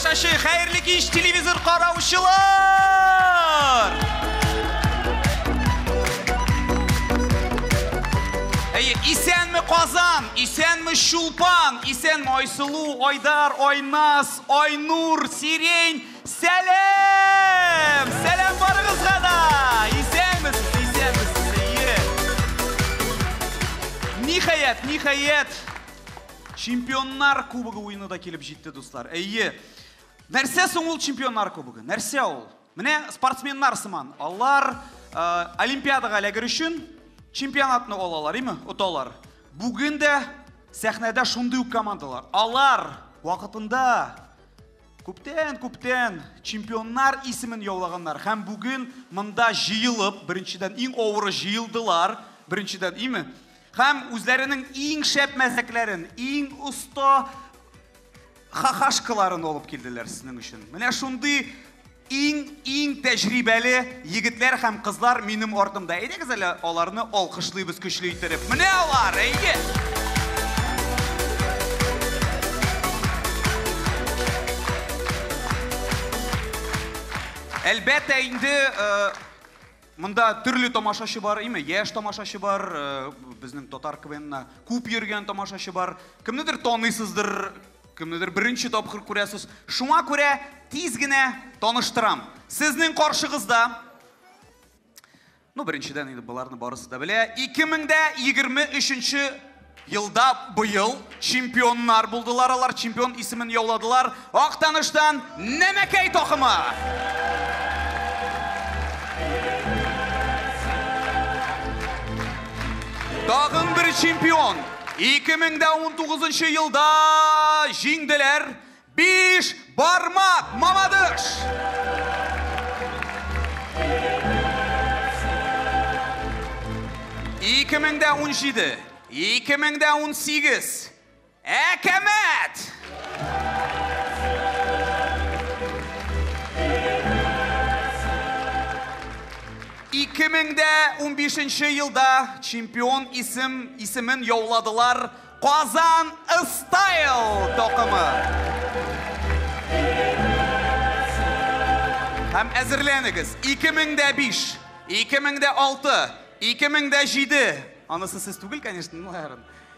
тамашачы, хәерле кич, телевизор караучылар! Әйе, исәнме Казан, исәнме Чулпан, исәнме Айсылу, Айдар, Айназ, Айнур, Сирень, сәлам! Сәлам барыгызга да! Исәнмесез, исәнмесез, әйе. Ниһаять, ниһаять, Чемпионнар Кубогы уены да килеп җитте, дуслар. Әйе. Нәрсә соң ул Чемпионнар Кубогы? Нәрсә ул? Менә спортсменнар сыман. Алар Олимпиадага эләгер өчен чемпионатны алалар, име? Оталар. Бүген дә сәхнәдә шундый ук командалар. Алар вакытында күптән-күптән чемпионнар исемен яулаганнар һәм бүген монда җыелып, беренчедән иң авыры җыелдылар, беренчедән, име? Һәм үзләренең иң шәп мәзәкләрен, иң оста хахашкаларын алып килделәр сезнең өчен. Менә шундый иң-иң тәҗрибәле егетләр һәм кызлар минем артымда. Әйдәгез әле аларны алкышлыйбыз көчле иттереп. Менә алар, әйе! Әлбәттә инде, монда төрле тамашачы бар, име? Яшь тамашачы бар, безнең татар КВНна күп йөргән тамашачы бар. Кемнедер таныйсыздыр, кемнедер беренче тапкыр күрәсез. Шуңа күрә тиз генә таныштырам. Сезнең каршыгызда, ну, беренчедән инде боларны барысы да белә, 2023 елда быел чемпионнар булдылар алар, чемпион исемен яуладылар. Актаныштан Нәмәкәй такымы! Тагын бер чемпион. 2019 елда җиңделәр. Биш бармак Мамадыш! 2017, 2018, Әкәмәт! 2015 елда чемпион исем исемен яуладылар Казан Стайл такымы. Һәм әзерләнегез. 2005, 2006, 2007. Анысы сез түгел, конечно, ну,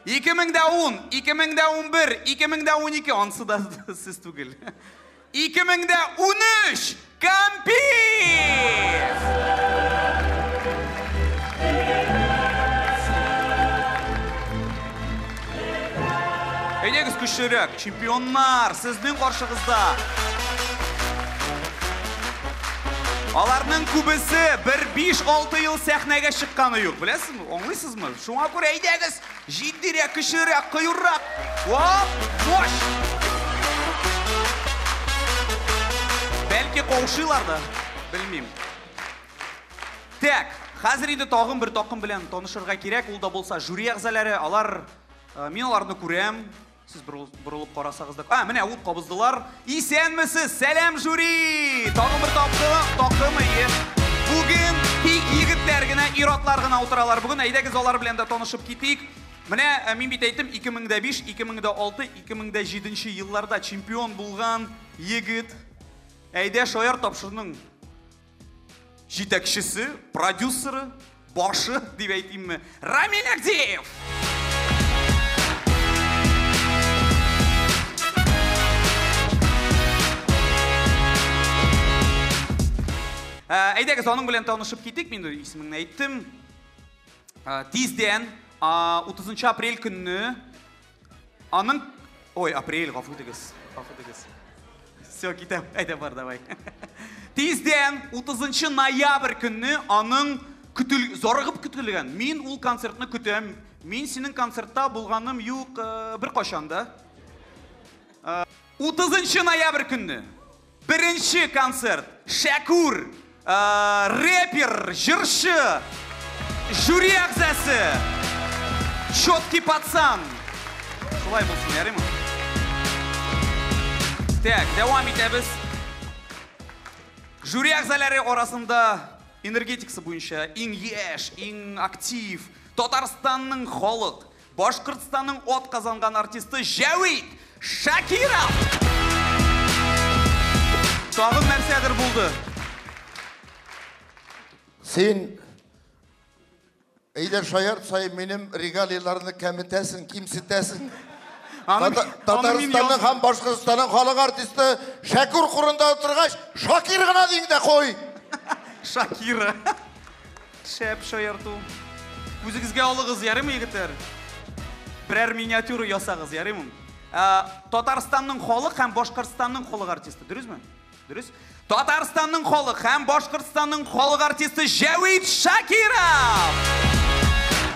2010, 2011, 2012, анысы да сез түгел. 2013 Кампи! Әйдәгез көчлерәк, чемпионнар, сезнең каршыгызда. Аларның күбесе бер 5-6 ел сәхнәгә чыкканы юк, беләсезме? Аңлыйсызмы? Шуңа күрә әйдәгез, җитдирәк, көчлерәк, кыюрак. Оп, мощь! Бәлки каушыйлар да, белмим. Так, хәзер инде тагын бер такым белән танышырга кирәк, ул да булса жюри әгъзалары, алар, мин аларны күрәм. Сез борылып карасагыз да, а, менә ут кабыздылар. Исәнмесез, сәлам жюри! Тагын бер тапкыр, такым ие. Бүген тик егетләр генә, ир-атлар гына утыралар. Бүген әйдәгез алар белән дә танышып китик. Менә мин бит әйттем, 2005, 2006, 2007 елларда чемпион булган егет. Әйдә шаяр тапшырның җитәкчесе, продюсеры, башы дип әйтимме, Рамиль Агдеев! Әйдәгез, аның белән танышып китик, мин исемеңне әйттем. Тиздән, 30 апрель көнне аның... Ой, апрель, гафу итегез, гафу итегез. Все, китәм, әйдә бар, давай. Тиздән, 30 ноябрь көнне аның зарыгып көтелгән. Мин ул концертны көтәм. Мин синең концертта булганым юк бер кашан да. 30 ноябрь көнне беренче концерт. Шәкүр, рэпер, җырчы, жюри әгъзасы, четкий пацан. Шулай булсын, ярыймы? Так, дәвам итәбез. Жюри әгъзалары арасында энергетикасы буенча иң яшь, иң актив Татарстанның халык, Башкортстанның ат казанган артисты Җәвит Шакиров! Тагын нәрсәдер булды. Син әйдә шаярт саен минем регалияләрне кәметәсең, кимсетәсең. Татарстанның һәм Башкортстанның халык артисты Шәкүр курында утыргач, Шакир гына диң дә куй. Шакира. Шәп шаярту. Үзегезгә алыгыз, ярыймы, егетләр? Берәр миниатюра ясагыз, ярыймы? Татарстанның халык һәм Башкортстанның халык артисты, дөресме? Дөрес? Татарстанның халык һәм Башкортстанның халык артисты Җәвит Шакиров!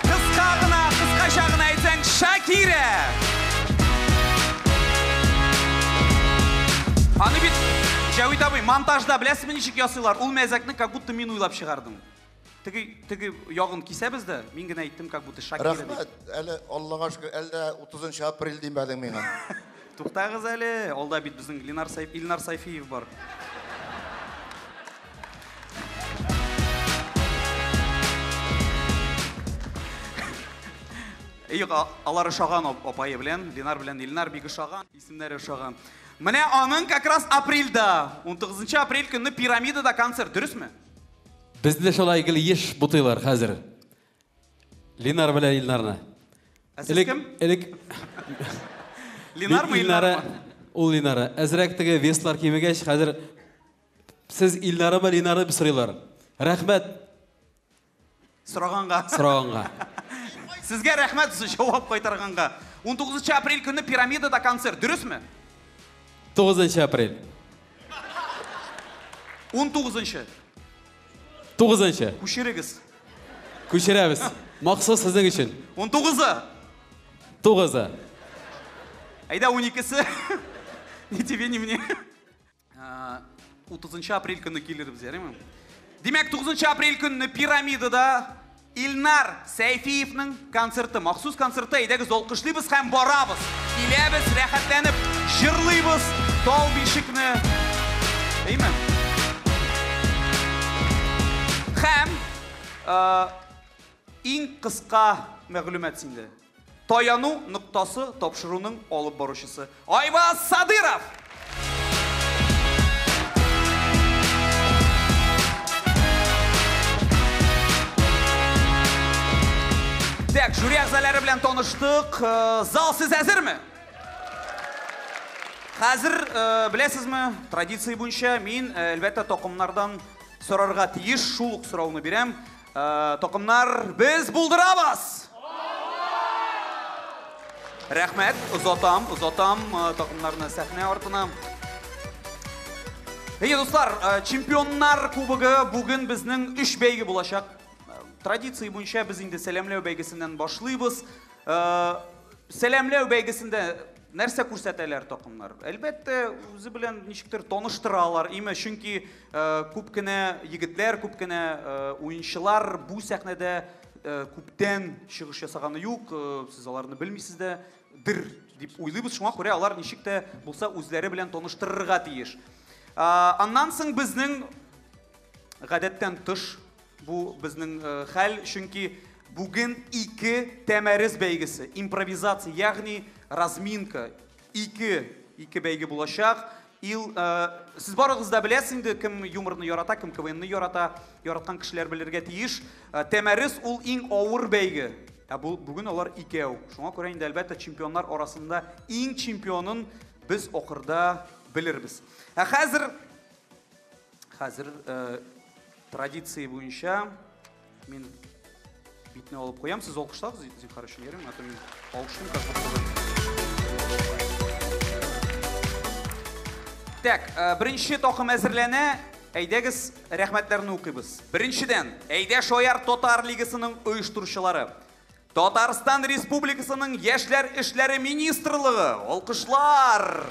Кыска гына, кыскача гына әйтсәң, Шакира! Аны бит Җәвит абый монтажда беләсезме ничек ясыйлар? Ул мәзәкне как будто мин уйлап чыгардым. Теге ягын кисәбез дә, мин генә әйттем, как будто Шакира дип. Рәхмәт, әле Аллага шөкер, әле дә 30 апрель димәдең миңа. Туктагыз әле, алда бит безнең Илнар Сайфиев бар. Юк, алар ошаган апайы белән, Ленар белән Илнар бик ошаган, исемнәре ошаган. Менә аның как раз апрельдә, 19 апрель көнне Пирамидада концерт, дөресме? Безне шулай гел еш бутыйлар хәзер. Ленар белән Илнарны. Ә сез кем? Элек Ленармы, Илнармы? Ул Ленара. Әзрәк теге веслар кимегәч, хәзер сез Илнарымы, Ленары дип сорыйлар. Рәхмәт. Сораганга. Сораганга. Сезгә рәхмәт җавап кайтарганга. 19 апрель көнне Пирамидада концерт, дөресме? 9 апрель. 19. 9. Күчерегез. Күчерәбез. Махсус сезнең өчен. 19-ы. 9-ы. Әйдә 12-се. Ни тебе, ни мне. 30 апрель көнне килербез, ярыймы? Димәк, 9 апрель көнне Пирамидада Илнар Сәйфиевның концерты, махсус концерты. Әйдәгез, алкышлыйбыз һәм барабыз. Киләбез, рәхәтләнеп җырлыйбыз Тал бишекне. Әйме? Һәм иң кыска мәгълүмат синдә. Таяну ноктасы тапшыруның алып баручысы Айваз Садыров. Так, жюри әгъзалары белән таныштык. Зал, сез әзерме? Хәзер, беләсезме, традиция буенча мин, әлбәттә, такымнардан сорарга тиеш, шул ук сорауны бирәм. Такымнар, без булдырабыз! Рәхмәт, озатам, озатам такымнарны сәхнә артына. Әйе, дуслар, Чемпионнар кубогы бүген безнең 3 бәйге булачак. Традиция буенча без инде сәламләү бәйгесеннән башлыйбыз. Сәламләү бәйгесендә нәрсә күрсәтәләр такымнар? Әлбәттә, үзе белән ничектер таныштыралар, име, чөнки күп кенә егетләр, күп кенә уенчылар бу сәхнәдә күптән чыгыш ясаганы юк, сез аларны белмисез дә дер дип уйлыйбыз, шуңа күрә алар ничек тә булса үзләре белән таныштырырга тиеш. Аннан соң безнең гадәттән тыш бу безнең хәл, чөнки бүген 2 тәмәрез бәйгесе, импровизация, ягъни разминка, ике бәйге булачак. Сез барыгыз да беләсез инде, кем юморны ярата, кем КВНны ярата, яраткан кешеләр белергә тиеш. Тәмәрез ул иң авыр бәйге. Ә бүген алар икәү. Шуңа күрә инде әлбәттә чемпионнар арасында иң чемпионын без ахырда белербез. Ә хәзер традиция буенча мин битне алып куям. Сез алкышлагыз, зинһар өчен, ярыймы? А то мин алкышлыйм, как будто бы. Так, беренче такым әзерләнә. Әйдәгез, рәхмәтләрне укыйбыз. Беренчедән, Әйдә шаяр татар лигасының оештыручылары. Татарстан Республикасының Яшьләр эшләре министрлыгы. Алкышлар!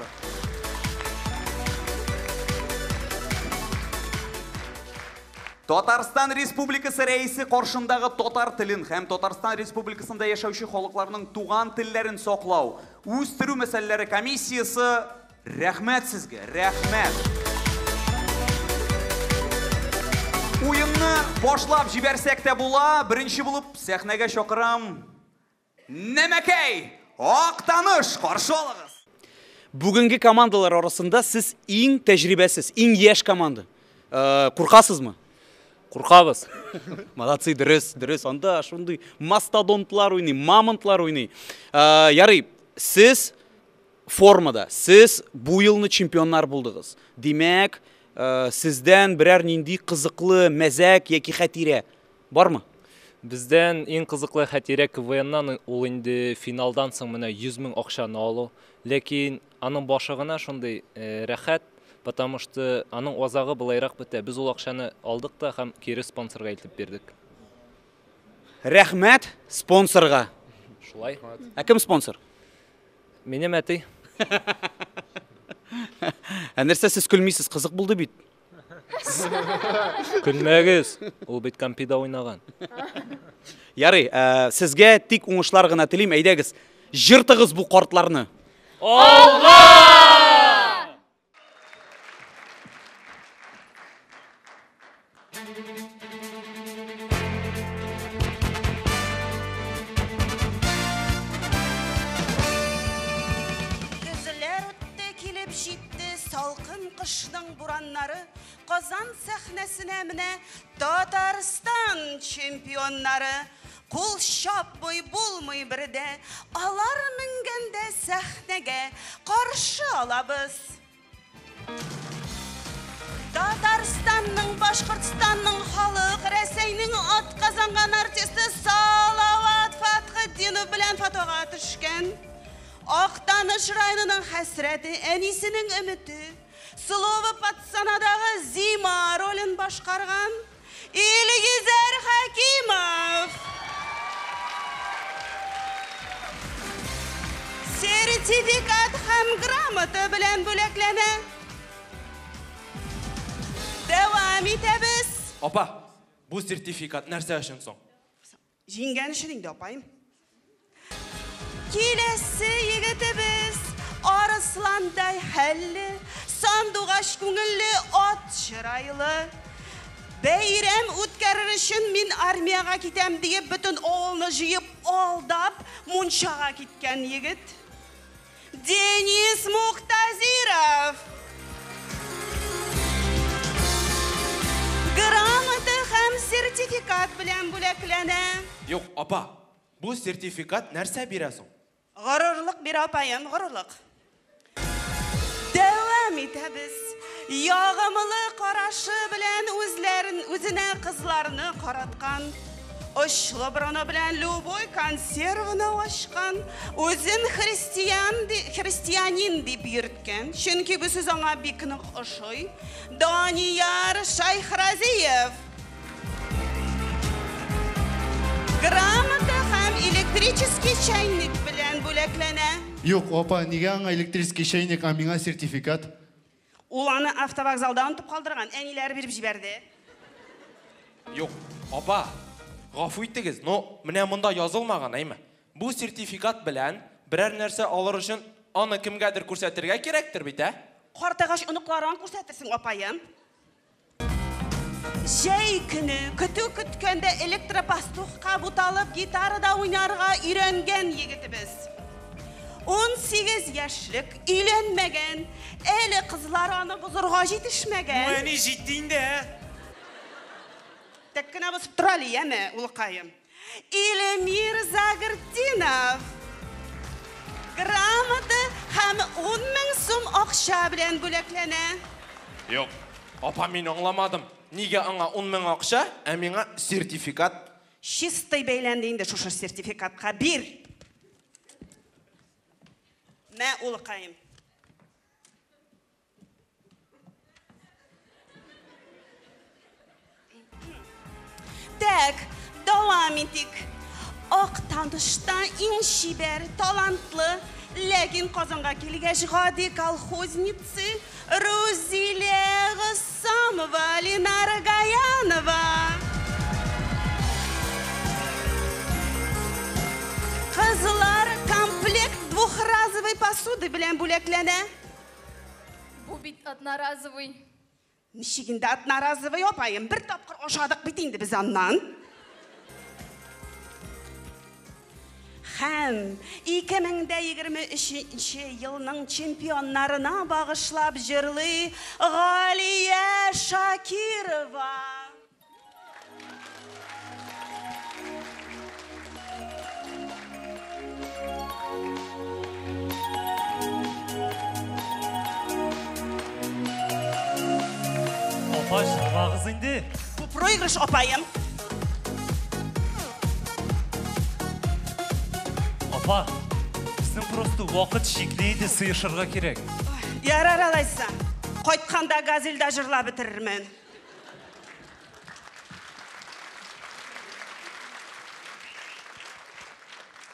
Татарстан Республикасы рәисе каршындагы татар телен һәм Татарстан Республикасында яшәүче халыкларның туган телләрен саклау, үстерү мәсьәләләре комиссиясе. Рәхмәт сезгә, рәхмәт. Уенны башлап җибәрсәк тә була. Беренче булып сәхнәгә чакырам Нәмәкәй Актаныш, каршы алыгыз. Бүгенге командалар арасында сез иң тәҗрибәсез, иң яшь команда. Куркасызмы? Куркабыз. Молодцы, дөрес, дөрес. Анда шундый мастодонтлар уйный, мамонтлар уйный. Ярый, сез формада, сез бу елны чемпионнар булдыгыз. Димәк, сездән берәр нинди кызыклы мәзәк яки хәтирә бармы? Бездән иң кызыклы хәтирә КВНнан ул инде финалдан соң менә 100 мең акчаны алу. Ләкин аның башы гына шундый рәхәт, потому что аның азагы былайрак бетә. Без ул акчаны алдык та һәм кире спонсорга илтеп бирдек. Рәхмәт спонсорга. Шулай. Ә кем спонсор? Минем әти. Ә нәрсә сез көлмисез? Кызык булды бит. Көлмәгез, ул бит компида уйнаган. Ярый, сезгә тик уңышлар гына телим. Әйдәгез, җыртыгыз бу картларны. Алга! Көзләр үтте, килеп җитте салкын кышның бураннары. Казан сәхнәсенә менә Татарстан чемпионнары. Кул чапмый булмый бердә, алар менгәндә сәхнәгә каршы алабыз. Татарстанның, Башкортстанның халык, Рәсәйнең атказанган артисты Салават Фатхетдинов белән фотога төшкән. Актаныш районының хәсрәте, әнисенең өмете, Слово пацанадагы Зима ролен башкарган Илгизәр Хәкимов. Сертификат һәм грамота белән бүләкләнә. Дәвам итәбез. Апа, бу сертификат нәрсә өчен соң? Җиңгән өчен инде, апаем. Киләсе егетебез арысландай хәлле, сандугач күңелле, ат чырайлы. Бәйрәм үткәрер өчен мин армиягә китәм диеп, бөтен авылны җыеп алдап, мунчага киткән егет. Денис Муктазиров. Грамота һәм сертификат белән бүләкләнә. Юк, апа, бу сертификат нәрсә бирә соң? Горурлык бирә, апаем, горурлык. Дәвам итәбез. Ягымлы карашы белән үзләрен үзенә кызларны караткан. Очлы борыны белән любой консервны ачкан, үзен христиан христианин дип йөрткән, чөнки бу сүз аңа бик нык ошый. Данияр Шайхразиев. Грамота һәм электрический чайник белән бүләкләнә. Юк, апа, нигә аңа электрический чайник, а миңа сертификат? Ул аны автовокзалда онытып калдырган, әниләре биреп җибәрде. Юк, апа, гафу итегез, но менә монда язылмаган, әйме? Бу сертификат белән берәр нәрсә алыр өчен аны кемгәдер күрсәтергә кирәктер бит, ә? Картайгач оныкларыңа күрсәтерсең, апаем. Җәй көне көтү көткәндә электропастухка буталып гитарада уйнарга өйрәнгән егетебез. 18 яшьлек, өйләнмәгән, әле кызлар аны бозырга җитешмәгән. Бу әни җитте инде, ә? Тәк кенә басып тор әле, яме, улыкаем. Илмир Загыртдинов. Грамота һәм 10 мең сум акча белән бүләкләнә. Юк, апа, мин аңламадым. Нигә аңа 10 мең акча, ә миңа сертификат? Чистый бәйләнде инде шушы сертификатка. Бир. Мә, улыкаем. Так, дәвам итик. Актанышта иң чибәр, талантлы, ләкин Казанга килгәч гади колхозница Рузилә Гыссамова, Ленара Гаянова. Кызлар комплект двухразовой посуды белән бүләкләнә. Бу бит одноразовый. Ничек инде одноразовый, апаем? Бер тапкыр ашадык бит инде без аннан. Һәм 2023 елның чемпионнарына багышлап җырлый Галия Шакирова. Апа, җырлагыз инде. Бу проигрыш, апаем. Апа, безнең просто вакыт чикле иде, сыешырга кирәк. Ярар алайса. Кайтканда газельдә җырлап бетерермен.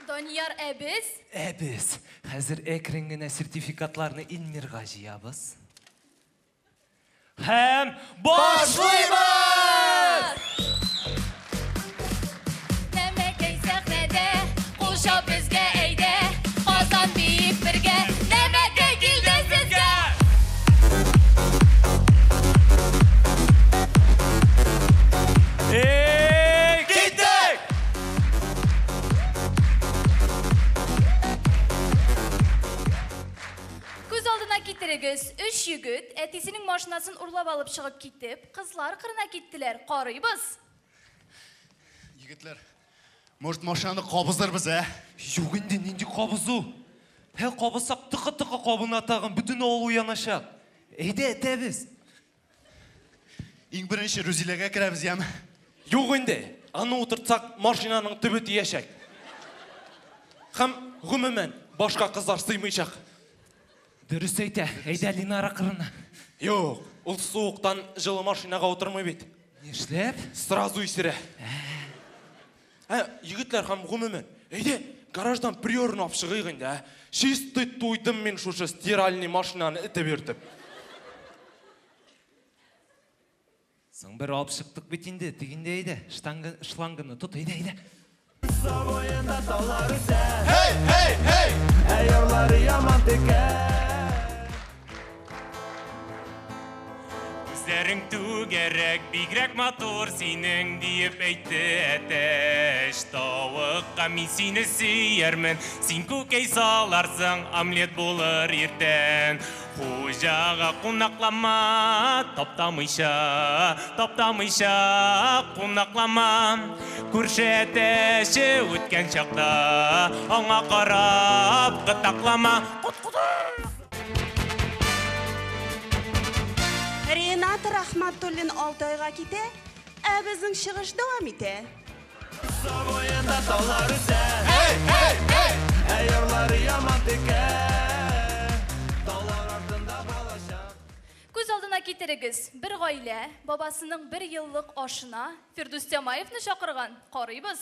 Данияр, ә без? Ә без хәзер әкрен генә сертификатларны Илмирга җыябыз. Һәм башлыйбыз! Нәмәкәй сәхнәдә, кул чап безгә әйдә, Казан биеп бергә, Нәмәкәй килде сезгә! Эй, киттек! Күз алдына китерегез, өч егет әтисенең машинасын урлап алып чыгып китеп, кызлар кырына киттеләр. Карыйбыз. Егетләр, может, машинаны кабызырбыз, ә? Юк инде, нинди кабызу? Һә, кабызсак тыкы-тыкы кабына тагын, бөтен авыл уяначак. Әйдә, этәбез. Иң беренче Рүзиләгә керәбез, яме? Юк инде, аны утыртсак, машинаның төбе тиячәк. Һәм гомумән, башка кызлар сыймыйчак. Дөрес әйтә, әйдә Линара кырына. Юк, ул суыктан җылы машинага утырмый бит. Нишләп? Сразу исерә. Ә, егетләр һәм гомумән, әйдә, гараждан приорны алып чыгыйк инде, ә. Чистый туйдым мин шушы стиральный машинаны этеп йөртеп. Соң бер алып чыктык бит инде, тегендә әйдә, штанга, шланганы тот, әйдә, әйдә. Һей, һей, һей! Ә ярлары яман текә. Күзләрең түгәрәк, бигрәк матур синең, диеп әйтте әтәч. Тавыкка мин сине сөярмен, син күкәй саларсың, омлет булыр иртән. Хуҗага кунаклама, таптамыйча, таптамыйча кунаклама. Күрше әтәче үткән чакта, аңа карап кытаклама. Ренат Рахматуллин Алтайга китә, ә безнең чыгыш дәвам итә. Буенда таулар үсә. Һей, һей, һей! Ә ярлары яман текә. Таулар артында балачак. Күз алдына китерегез, бер гаилә бабасының бер еллык ашына Фирдүс Тямаевны чакырган. Карыйбыз.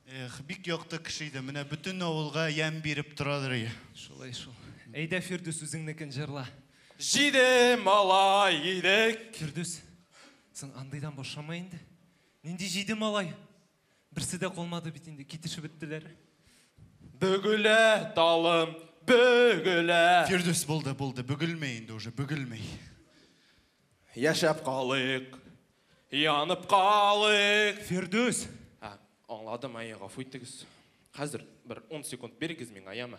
Эх, бик якты кеше иде. Менә бөтен авылга ямь биреп торадыр. Шулай шул. Әйдә, Фирдүс, үзеңнекен җырла. Җиде малай идек. Фирдүс, соң андыйдан башлама инде. Нинди җиде малай? Берсе дә калмады бит инде, китешеп беттеләр. Бөгелә талым, бөгелә. Фирдүс, булды, булды. Бөгелмә инде уже, бөгелмә. Яшәп калыйк, янып калыйк. Фирдүс! Ә, аңладым, әй, гафу итегез. Хәзер бер 10 секунд бирегез миңа, яме?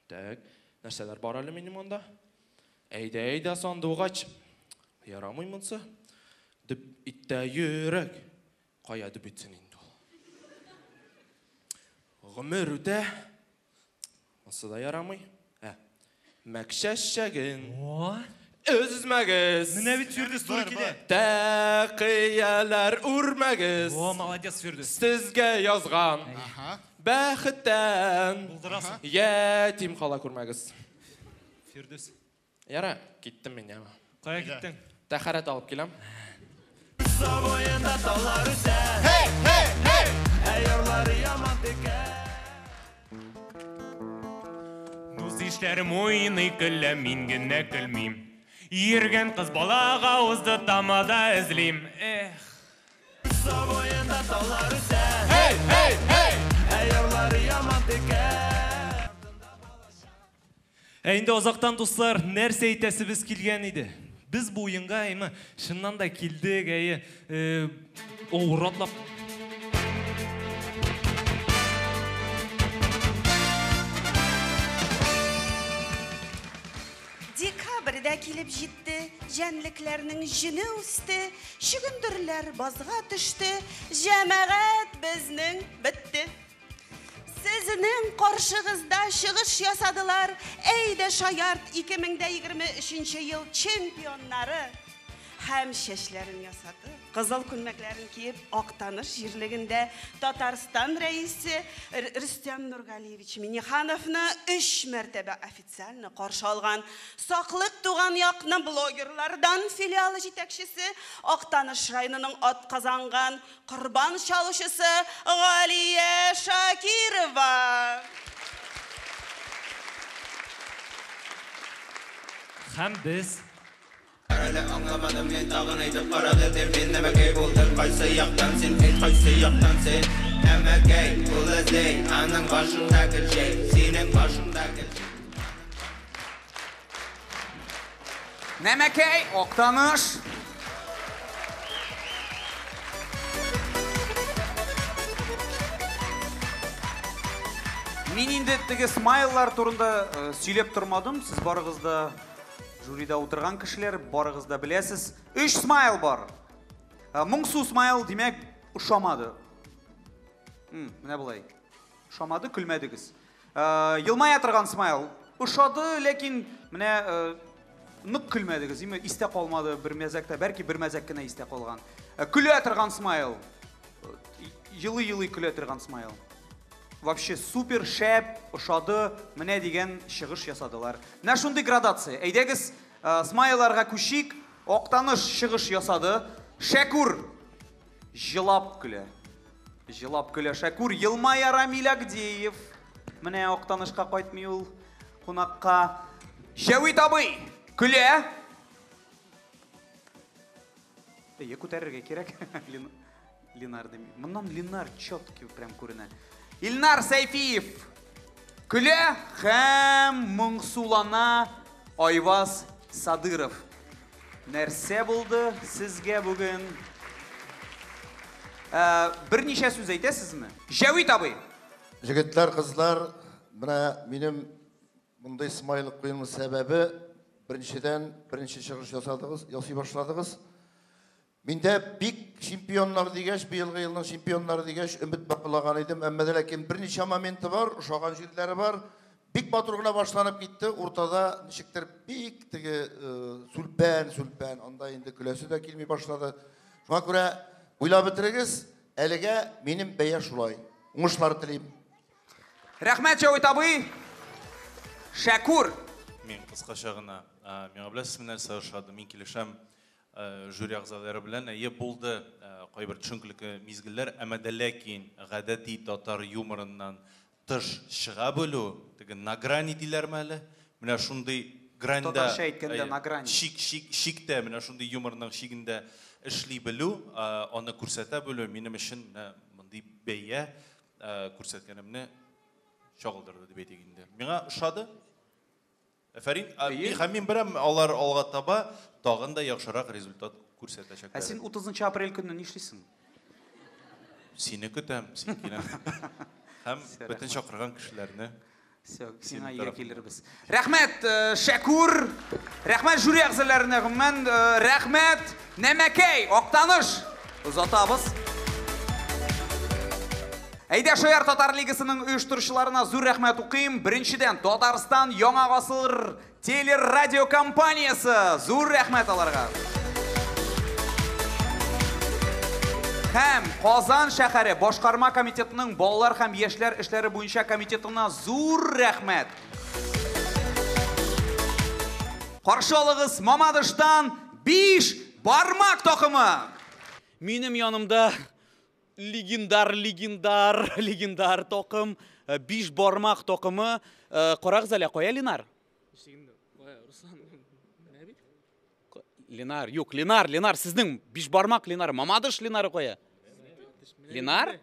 Так, нәрсәләр бар әле минем анда? Әйдә, әйдә, сандугач. Ярамый монсы. Дөп итә йөрәк. Кая дөп итсен инде ул? Гомер үтә. Монсы да ярамый. Ә, мәкшәшәген. О! Өзмәгез. Менә бит Фирдүс туры килә. Тәкыяләр үрмәгез. О, молодец, Фирдүс. Сезгә язган. Бәхеттән. Булдырасың. Ятим кала күрмәгез. Фирдүс. Яра, киттем мин, яма. Кая киттең? Тәһарәт алып киләм. Буенда таулар үсә. Һей, һей, һей! Ә ярлары яман текә. Дус ишләрем уйный көлә, мин генә көлмим. Йөргән кыз балага узды тамада эзлим. Эх. Буенда таулар үсә. Һей, һей, һей! Ә ярлары яман текә. Ә инде азактан, дуслар, нәрсә әйтәсебез килгән иде? Без бу уенга, әйме, чыннан да килдек, әйе, авыр атлап. килеп җитте, җәнлекләрнең җене үсте, чөгендерләр базга төште, җәмәгать безнең бетте. Сезнең каршыгызда чыгыш ясадылар Әйдә шаярт 2023 ел чемпионнары. Һәм чәчләрен ясатып, кызыл күлмәкләрен киеп, Актаныш җирлегендә Татарстан рәисе Рөстәм Нургалиевич Миннихановны өч мәртәбә официально каршы алган Саклык туган якны блогерлардан филиалы җитәкчесе, Актаныш районының атказанган корбан чалучысы Галия Шакирова. Һәм без Әле аңламадым мин тагын әйтеп карады дип мин нәмәкәй булдым кайсы яктан син әйт кайсы яктан син нәмәкәй ул эзли аның башында гел җәй синең башыңда гел Нәмәкәй, Актаныш. Мин инде теге смайллар турында сөйләп тормадым. Сез барыгыз да жюрида утырган кешеләр, барыгыз да беләсез. Өч смайл бар. Моңсу смайл, димәк, ошамады. Менә болай. Ошамады, көлмәдегез. Елмая торган смайл. Ошады, ләкин менә нык көлмәдегез. Име истә калмады бер мәзәк тә, бәлки бер мәзәк кенә истә калган. Көлә торган смайл. Елый-елый көлә торган смайл. Вообще супер шәп, ошады, менә дигән чыгыш ясадылар. Менә шундый градация. Әйдәгез, смайларга күчик. Актаныш чыгыш ясады. Шәкүр җылап көлә. Җылап көлә Шәкүр. Елмая Рамиль Агдеев. Менә Актанышка кайтмый ул кунакка. Җәвит абый көлә. Әйе, күтәрергә кирәк. Ленар дим. Моннан Ленар четкий прям күренә. Илнар Сәйфиев көлә һәм моңсулана Айваз Садыров. Нәрсә булды сезгә бүген? Берничә сүз әйтәсезме? Җәвит абый. Егетләр, кызлар, менә минем мондый смайлык куюның сәбәбе, беренчедән, беренче чыгыш ясадыгыз, ясый башладыгыз. Миндә бик чемпионнар дигәч, быелгы елның чемпионнары дигәч, өмет баглаган идем. Әмма дә ләкин берничә моменты бар, ошаган җирләре бар. Бик матур гына башланып китте. Уртада ничектер бик теге сүлпән, сүлпән, анда инде көләсе дә килми башлады. Шуңа күрә уйлап бетерегез, әлегә минем бәя шулай. Уңышлар телим. Рәхмәт, Җәвит абый. Шәкүр. Мин кыскача гына, миңа беләсезме нәрсә ошады? Мин килешәм жюри әгъзалары белән. Әйе, булды кайбер төшенкелекле мизгелләр, әмма дә ләкин гадәти татар юморыннан тыш чыга белү, теге на грани диләрме әле? Менә шундый граньда, Татарча әйткәндә на грани. Чик, чик, чиктә, менә шундый юморның чигендә эшли белү, аны күрсәтә белү минем өчен менә мондый бәя күрсәткәнемне чагылдырды дип әйтик инде. Миңа ошады. Әфәрин, һәм мин беләм, алар алга таба тагын да яхшырак результат күрсәтәчәкләр. Ә син 30 апрель көнне нишлисең? Сине көтәм, син килә. Һәм бөтен чакырган кешеләрне. Всё, сиңа өйгә килербез. Рәхмәт, Шәкүр. Рәхмәт жюри әгъзаларына, гомумән, рәхмәт Нәмәкәй, Актаныш. Озатабыз. Әйдә Шаяр Татар Лигасының оештыручыларына зур рәхмәт укыйм. Беренчедән, Татарстан Яңа гасыр телерадиокомпаниясе. Зур рәхмәт аларга. Һәм Казан шәһәре башкарма комитетының балалар һәм яшьләр эшләре буенча комитетына зур рәхмәт. Каршы алыгыз Мамадыштан 5 бармак такымы. Минем янымда легендар, легендар, легендар такым, 5 бармак такымы. Карагыз әле, кая Ленар? Ленар, юк, Ленар, Ленар, сезнең 5 бармак Ленар, Мамадыш Ленары кая? Ленар?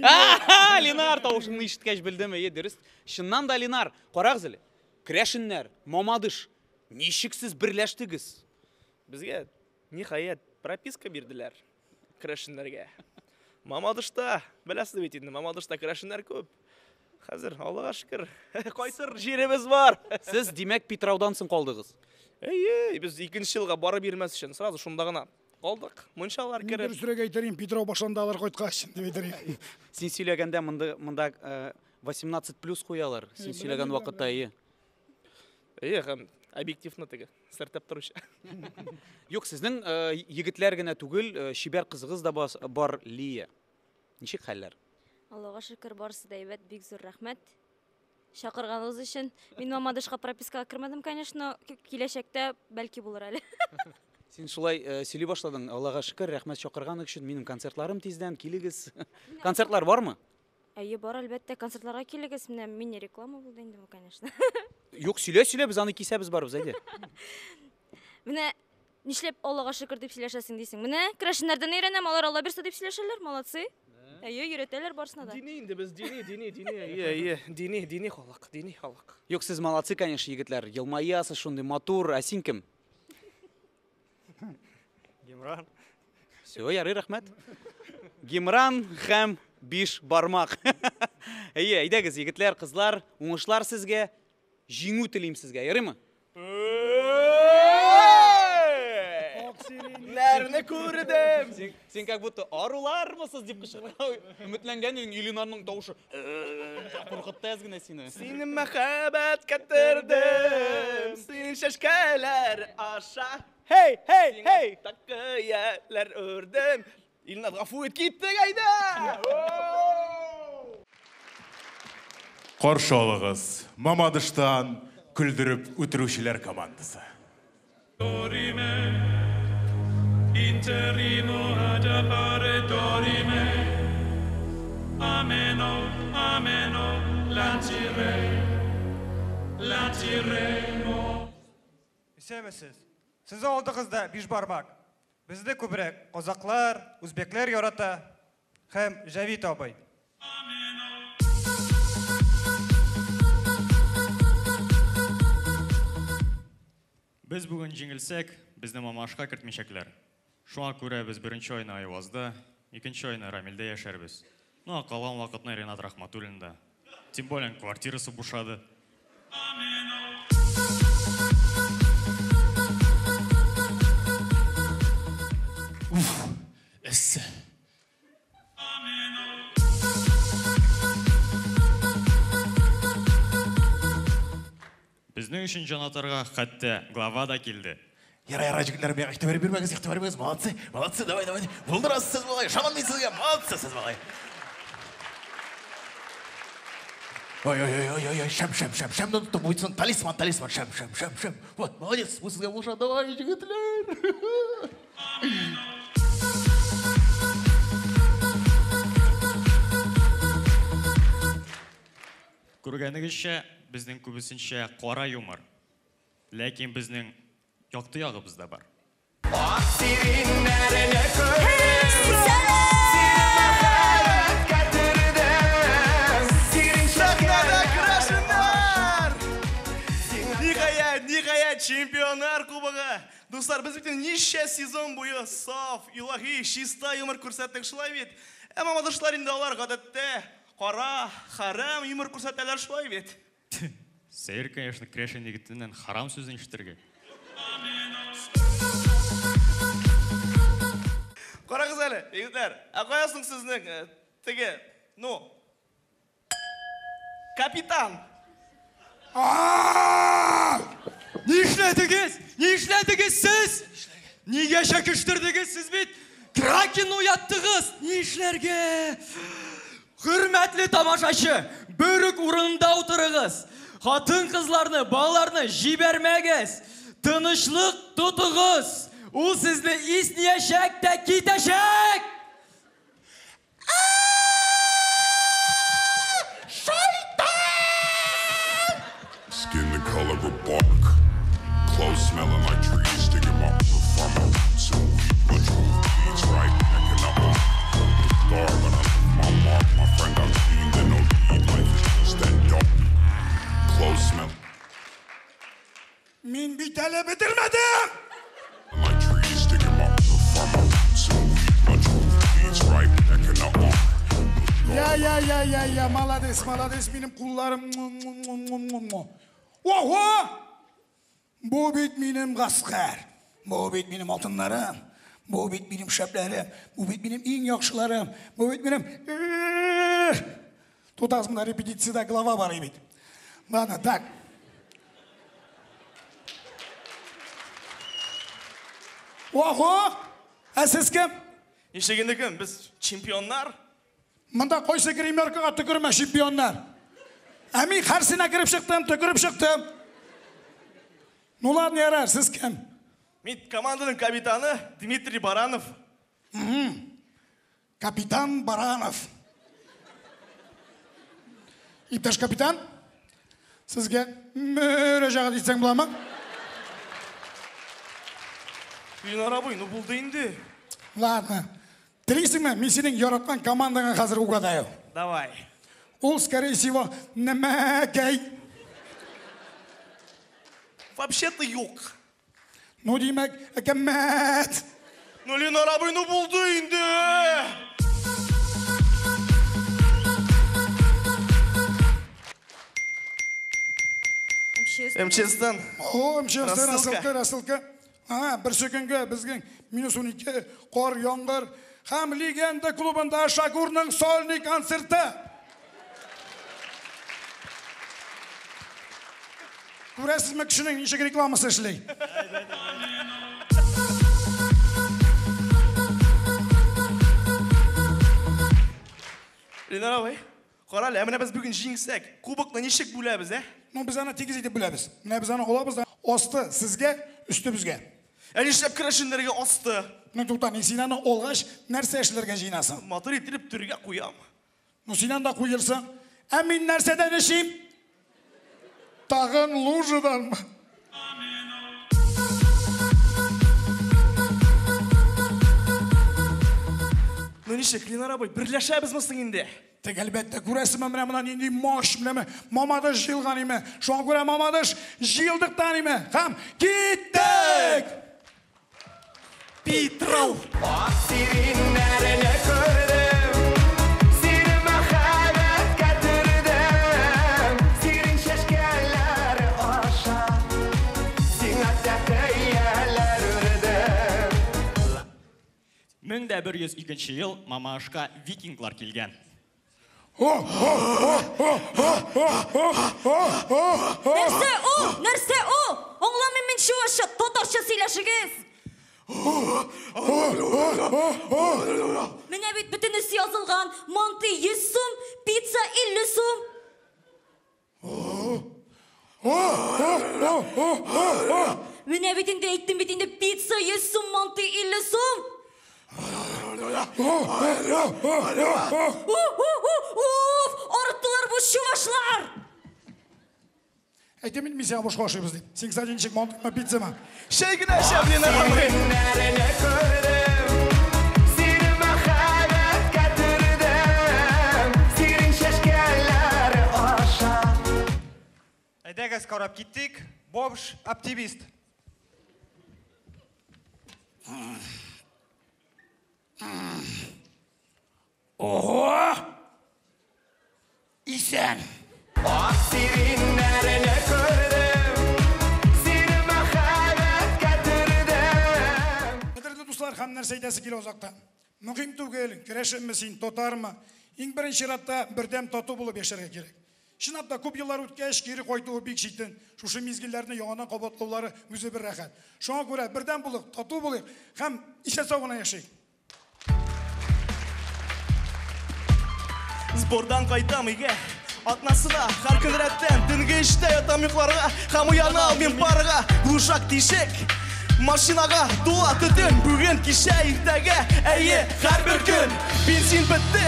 Аха, Ленар, тавышыңны ишеткәч белдем, әйе, дөрес. Чыннан да Ленар, карагыз әле. Керәшеннәр, Мамадыш, ничек сез берләштегез? Безгә ниһаять прописка бирделәр керәшеннәргә. Мамадышта, беләсез бит инде, Мамадышта керәшеннәр күп. Хәзер, Аллага шөкер, кайтыр җиребез бар. Сез, димәк, Питраудан соң калдыгыз? Әйе, без икенче елга барып йөрмәс өчен сразу шунда гына калдык. Мунчалар кереп. Дөресрәк әйтер, Питрау башланды алар кайткач, дип әйтер. Син сөйләгәндә монда 18 плюс куялар. Син сөйләгән вакытта, әйе. Әйе, һәм объективны теге сәртәп торучы. Юк, сезнең егетләр генә түгел, чибәр кызыгыз да бар, Лия. Ничек хәлләр? Аллага шөкер, барысы да әйбәт, бик зур рәхмәт. Чакырганыгыз өчен. Мин Мамадышка пропискага кермәдем, конечно, киләчәктә бәлки булыр әле. Син шулай сөйли башладың. Аллага шөкер, рәхмәт чакырган өчен. Минем концертларым тиздән, килегез. Концертлар бармы? Әйе, бар, әлбәттә, концертларга килегез. Менә мини-реклама булды инде бу, конечно. Юк, сөйлә, сөйлә, без аны кисәбез барыбыз, әйдә. Менә нишләп Аллага шөкер дип сөйләшәсең дисең. Менә керәшеннәрдән өйрәнәм, алар Алла бирсә дип сөйләшәләр, молодцы. Әйе, өйрәтәләр барысына да. Дини инде без, дини, дини, дини. Әйе, әйе, дини, дини халык, дини халык. Юк, сез молодцы, конечно, егетләр. Елмаясыз, шундый матур. Ә син кем? Гимран. Все, ярый, рәхмәт. Гимран һәм биш бармак. Әйе, әйдәгез, егетләр, кызлар, уңышлар сезгә, җиңү телим сезгә, ярыймы? Нәрне күрдем. Син как будто арулармысыз дип кычкырырга өметләнгән идең, Илинарның тавышы куркытты әз генә сине. Сине мәхәббәт китердем, син чәчкәләр аша. Хей, хей, хей! Такыяләр үрдем. Илнар, гафу ит, киттек, әйдә! Каршы алыгыз, Мамадыштан көлдереп үтерүчеләр командасы. Исәнмесез. Сезнең алдыгызда биш бармак. Безне күбрәк казаклар, үзбәкләр ярата һәм Җавит абый. Без бүген җиңелсәк, безне Мамашка кертмичәкләр. Шуңа күрә без беренче айны Айвазда, икенче айны Рамилдә яшәрбез. Ну, а калган вакытны Ренат Рахматуллинда. Тем более квартирасы бушады. Уф, эссе. Безнең өчен җан атарга хәтта глава да килде. Яра, яра, җегетләр, миңа игътибар бирмәгез, игътибар бирмәгез. Молодцы, молодцы, давай, давай. Булдырасыз сез болай, ышанам мин сезгә, молодцы сез болай. Ой, ой, ой, ой, ой, шәм, шәм, шәм, шәм, тоттым, буйсын, талисман, талисман, шәм, шәм, шәм, шәм. Вот, молодец, бу сезгә булыша, давай, җегетләр. Күргәнегезчә, безнең күбесенчә кара юмор. Ләкин безнең якты ягыбыз да бар. Сәхнәдә керәшеннәр! Ниһаять, ниһаять, чемпионнар кубогы! Дуслар, без бит ничә сезон буе саф, илаһи, чиста юмор күрсәттек, шулай бит? Ә мамадышлар инде алар гадәттә кара, харам юмор күрсәтәләр, шулай бит? Сәер, конечно, керәшен егетеннән харам сүзен ишетергә. Карагыз әле, егетләр, ә кая соң сезнең теге, ну, капитан? Нишләдегез? Нишләдегез сез? Нигә чәкештердегез сез бит? Кракен уяттыгыз! Нишләргә? Хөрмәтле тамашачы, бер үк урында утырыгыз. Хатын-кызларны, балаларны җибәрмәгез. Тынычлык тотыгыз. Ул сезне иснәячәк тә китәчәк! Шайтан! Skin the color of bark, clothes smelling like trees, digging my from my roots and weed, bunch of weeds right back in the old scar, but I left my mark, my friend got clean, then no need, life is just that dark. Clothes smell Мин бит әле бетермәдем! like trees, digging my from my roots and weed, bunch of weeds right back in the old. Я, я, я, я, я, молодец, молодец, минем кулларым. Ого! Бу бит минем гаскәр, бу бит минем алтыннарым, бу бит минем шәпләрем, бу бит минем иң яхшыларым, бу бит минем... Тутагыз, монда репетициядә глава бар бит. Ладно, так. Ого! Ә сез кем? Ничек инде кем? Без чемпионнар. Монда кайсы гримеркага төкермә чемпионнар? Ә мин һәрсенә кереп чыктым, төкереп чыктым. Ну ладно, ярар, сез кем? Мин команданың капитаны Дмитрий Баранов. Капитан Баранов. Иптәш капитан, сезгә мөрәҗәгать итсәң буламы? Ленар абый, ну булды инде. Ладно. Телисеңме, мин синең яраткан командаңа хәзер угадаю. Давай. Ул, скорее всего, нәмәкәй. Вообще-то юк. Ну, димәк, әкәмәт. Ну, Ленар абый, ну булды инде. МЧСтан. О, МЧСтан рассылка, рассылка. А, берсе көнгә безнең -12 кар, яңгыр һәм Легенда клубында Шакурның сольный концерты. Күрәсезме, кешенең ничек рекламасы эшли? Ленар абый, кара әле, ә менә без бүген җиңсәк, кубокны ничек бүләбез, ә? Ну, без аны тигез итеп бүләбез. Менә без аны алабыз да, асты сезгә, өсте безгә. Ә нишләп керәшеннәргә асты? Ну, тукта, мин син аны алгач, нәрсә эшләргә җыенасың? Матур итеп түргә куям. Ну, син анда куерсың. Ә мин нәрсәдән эчим? Тагын лужаданмы? Ну ничек, Ленар абый, берләшәбезме соң инде? Тик әлбәттә, күрәсезме, менә монда нинди мощь, менә Мамадыш җыелган име. Шуңа күрә Мамадыш җыелдык та име. Һәм киттек! Питрау! Ак сиреннәрне күрдем, сине мәхәббәткә төрдем, сирень чәчкәләре аша, сиңа тәкыяләр үрдем. 1102 ел Мамашка викинглар килгән. Нәрсә ул? Нәрсә ул? Аңламыйм мин чувашча, татарча сөйләшегез. Менә бит бөтенесе язылган. Манты 100 сум, пицца 50 сум. Менә бит инде әйттем бит инде, пицца 100 сум, манты 50 сум. Уф, арттылар бу чувашлар. Әйтәм бит, мин сиңа бушка ашыйбыз дип. Син, кстати, ничек, мантымы, пиццамы? Чәй генә эчәм, Ленар абый. Сиреннәрне күрдем, сине мәхәббәткә төрдем, сирень чәчкәләре аша. Әйдәгез, карап киттик. Бомж, оптимист. Ого! Исән! Ак сиреннәрне күрдем, сине мәхәббәткә төрдем. Кадерле дуслар, һәм нәрсә әйтәсе килә озакта. Мөһим түгел, керәшенме син, татармы? Иң беренче чиратта бердәм тату булып яшәргә кирәк. Чынлап та күп еллар үткәч, кире кайтуы бик читен. Шушы мизгелләрне яңадан кабатлаулары үзе бер рәхәт. Шуңа күрә бердәм булыйк, тату булыйк һәм исән-сау гына яшик. Сбордан кайтам өйгә, атнасына, һәр көн рәттән, төнге 3тә ятам йокларга, һәм уяна алмыйм парга, глушак тишек, машинага тула төтен, бүген, кичә, иртәгә, әйе, һәрбер көн, бензин бетте,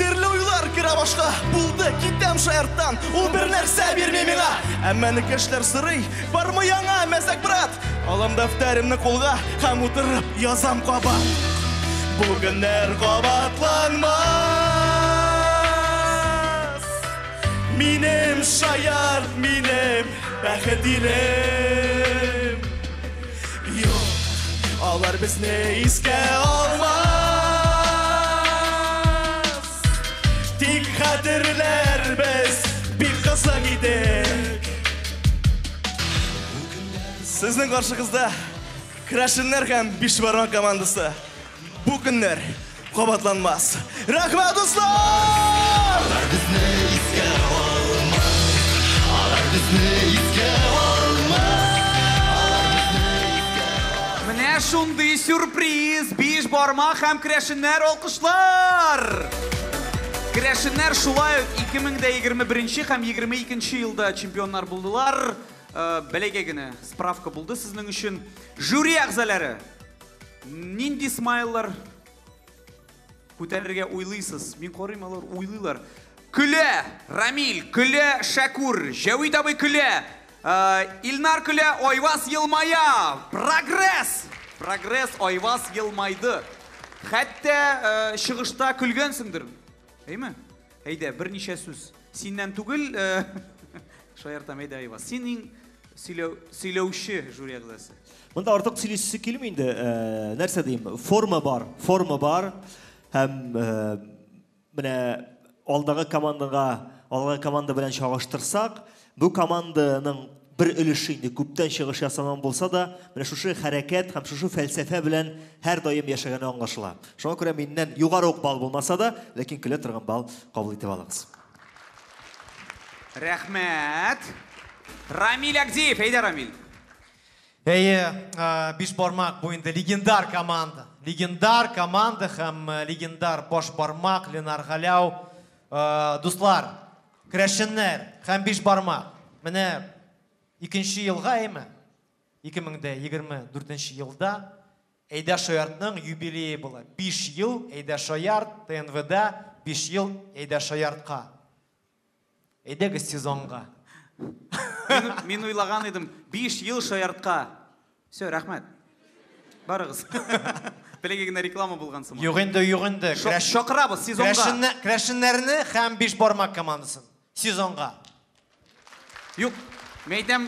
төрле уйлар керә башка, булды, китәм шаярттан, ул бер нәрсә бирми миңа, әмма кешеләр сорый, бармы яңа мәзәк, брат, алам дәфтәремне кулга һәм утырып язам кабат. Бу көннәр кабатланмас. Минем шаярт, минем бәхет илем. Юк, алар безне искә алмас. Тик хәтерләрбез, бик кызык идек. Сезнең каршыгызда Крәшеннәр һәм Бишбармак командасы. Бу көннәр кабатланмас. Рәхмәт, дуслар! Алар безне искә алмас. Алар безне искә алмас. Менә шундый сюрприз! Биш бармак һәм керәшеннәр алкышлар! Керәшеннәр шулай ук 2021 һәм 22 елда чемпионнар булдылар. Бәләкәй генә справка булды сезнең өчен. Жюри әгъзалары, нинди смайллар күтәрергә уйлыйсыз? Мин карыйм, алар уйлыйлар. Көлә Рамиль, көлә Шәкүр, Җәвит абый көлә, Илнар көлә, Айваз елмая. Прогресс! Прогресс, Айваз елмайды. Хәтта чыгышта көлгәнсеңдер. Әйме? Әйдә, берничә сүз. Синнән түгел, шаяртам, әйдә, Айваз. Син иң сөйләүче жюри әгъзасы. Монда артык сөйлисе килми инде. Нәрсә дим? Форма бар, форма бар. Һәм менә алдагы командага, алдагы команда белән чагыштырсак, бу команданың бер өлеше инде күптән чыгыш ясаман булса да, менә шушы хәрәкәт һәм шушы фәлсәфә белән һәрдаим яшәгәне аңлашыла. Шуңа күрә миннән югары ук балл булмаса да, ләкин көлә торган балл кабул итеп алыгыз. Рәхмәт. Рамиль Агдеев, әйдә, Рамиль. Әйе, Биш бармак бу инде легендар команда. Легендар команда һәм легендар баш бармак Ленар Галәү. Дуслар, керәшеннәр һәм Биш бармак. Менә икенче елга, әйме? 2024 елда Әйдә Шаяртның юбилее була. 5 ел Әйдә Шаярт, ТНВда 5 ел Әйдә Шаяртка. Әйдәгез сезонга. Мин уйлаган идем, 5 ел Шаяртка. Все, рәхмәт. Барыгыз. Бәләкәй генә реклама булган сыман. Юк инде, юк инде. Чакырабыз сезонга. Керәшеннәрне һәм Биш бармак командасын. Сезонга. Юк, мин әйтәм,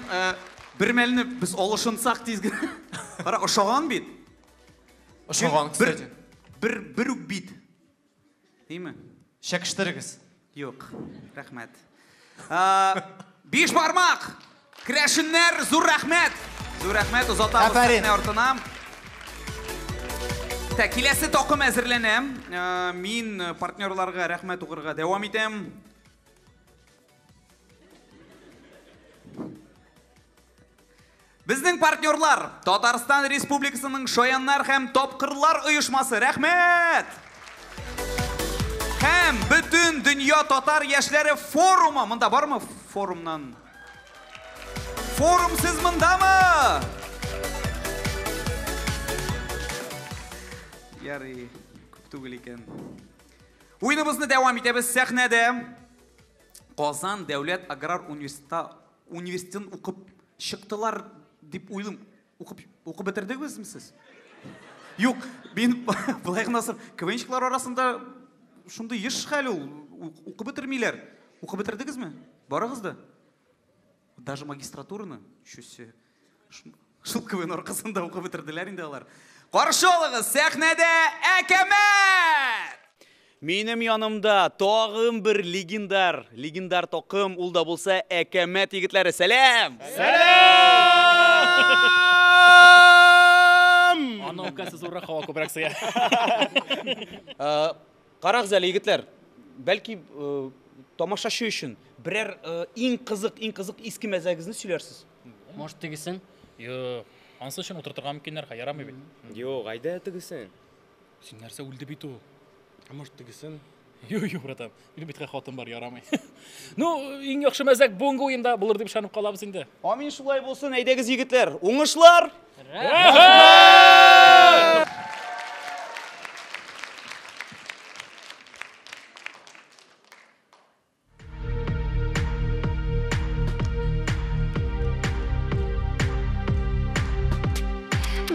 бер мәлне без алышынсак тиз генә. Кара, ошаган бит. Ошаган, кстати. Бер үк бит. Димме? Чәкештерегез. Юк, рәхмәт. Биш бармак! Керәшеннәр, зур рәхмәт! Зур рәхмәт, озатабыз сәхнә артына. Так, киләсе такым әзерләнә. Мин партнерларга рәхмәт укырга дәвам итәм. Безнең партнерлар Татарстан Республикасының Шаяннар һәм Тапкырлар оешмасы. Рәхмәт! Һәм бөтен дөнья татар яшьләре форумы. Монда бармы форумнан? Форум сез мондамы? Ярый, күп түгел икән. Уеныбызны дәвам итәбез сәхнәдә. Казан дәүләт аграр университетын укып чыктылар дип уйлыйм. Укып бетердегезме сез? Юк, мин былай гына сорыйм. КВНщиклар арасында шундый еш хәл ул. Укып бетермиләр. Укып бетердегезме? Барыгыз да? Даже магистратураны? Ничего себе. Шул КВН аркасында укып бетерделәр инде алар. Каршы алыгыз, сәхнәдә Әкәмәт! Минем янымда тагын бер легендар, легендар такым, ул да булса Әкәмәт егетләре. Сәлам! Сәлам! Аның үпкәсе зуррак, һава күбрәк сыя. Карагыз әле, егетләр, бәлки тамашачы өчен берәр иң кызык, иң кызык иске мәзәгегезне сөйләрсез? Может, тегесен? Юк, ансы өчен утыртырга мөмкиннәр, ярамый бит. Юк, әйдә тегесен. Син нәрсә, үлде бит ул. А может, тегесен? Юк, юк, братан, минем бит хатын бар, ярамый. Ну, иң яхшы мәзәк бүгенге уенда булыр дип ышанып калабыз инде. Амин, шулай булсын, әйдәгез, егетләр. Уңышлар! Рәхмәт!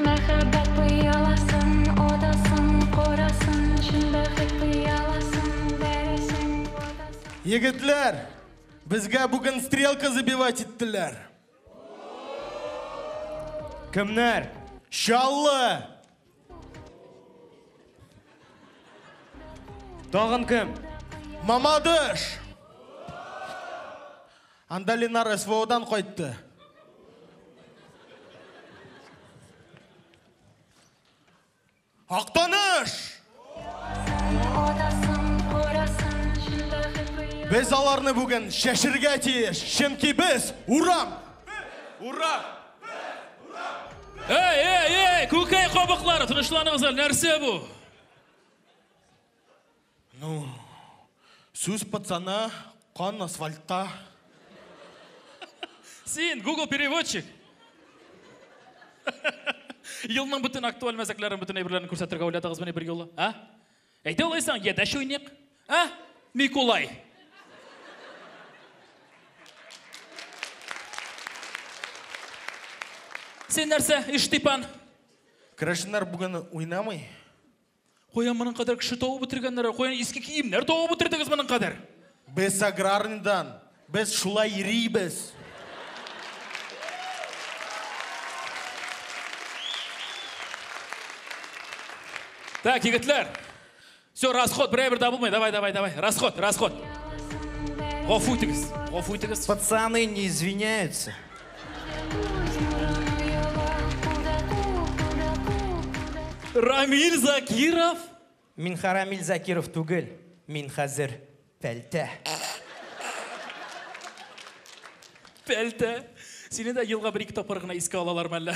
Мәхәббәт пыяласын, отасын, корасын, чын бәхет пыяласын, бәрәсен, ватасын. Егетләр, безгә бүген стрелка забивать иттеләр. Кемнәр? Чаллы! Тагын кем? Мамадыш! Анда Ленар СВОдан кайтты. Актаныш! Без аларны бүген чәчергә тиеш, чөнки без урам! Ура! Эй, эй, эй, күкәй кабыклары, тынычланыгыз әле, нәрсә бу? Ну, сүз пацана, кан асфальтта. Син, Google переводчик. Елның бөтен актуаль мәзәкләрен, бөтен әйберләрен күрсәтергә уйладыгыз мени бер юлы, а? Әйтә алайсаң, ядәш уйныйк, а? Микулай. Син нәрсә, Иштипан? Керәшеннәр бүген уйнамый. Каян моның кадәр кеше табып бетергәннәр, каян иске киемнәр табып бетердегез моның кадәр? Без аграрныйдан, без шулай йөрибез. Так, егетләр. Все, расход, бер әйбер дә булмый. Давай, давай, давай. Расход, расход. Гафу итегез, гафу итегез. Пацаны не извиняются. Рамиль Закиров? Мин Рамиль Закиров түгел, мин хәзер пәлтә. Пәлтә. Сине дә елга бер-ике тапкыр гына искә алалар мәллә?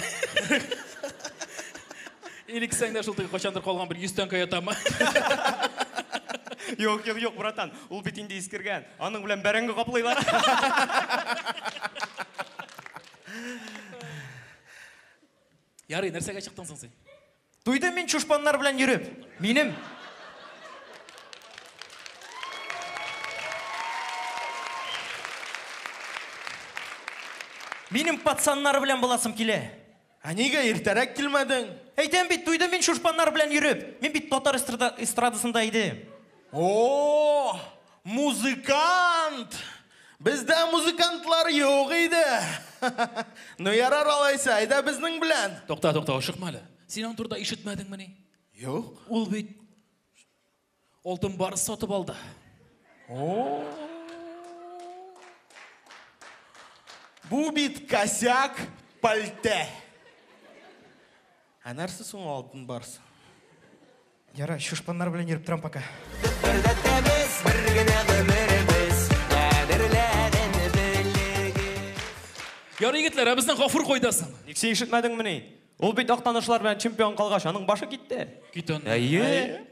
Элексәң дә шул теге кайчандыр калган бер 100 тәңкә ятамы? Юк, юк, юк, братан, ул бит инде искергән. Аның белән бәрәңге каплыйлар. Ярый, нәрсәгә чыктың соң син? Туйдым мин чушпаннар белән йөреп. Минем. Минем пацаннар белән буласым килә. Ә нигә иртәрәк килмәдең? Әйтәм бит, туйдым мин чушпаннар белән йөреп. Мин бит татар эстрадасында идем. О, музыкант! Бездә музыкантлар юк иде. Ну ярар алайса, әйдә безнең белән. Тукта, тукта, ашыкма әле. Син аның турында ишетмәдеңмени? Юк. Ул бит алтын барс сатып алды. О! Бу бит косяк пальте. Ә нәрсә соң алтын барс? Ярар, чушпаннар белән йөреп торам пока. Ярый, егетләр, ә безнең Гафур кайда соң? Ник син ишетмәдеңмени? Ул бит Актанышлар белән чемпион калгач, аның башы китте. Кит аннан. Әйе.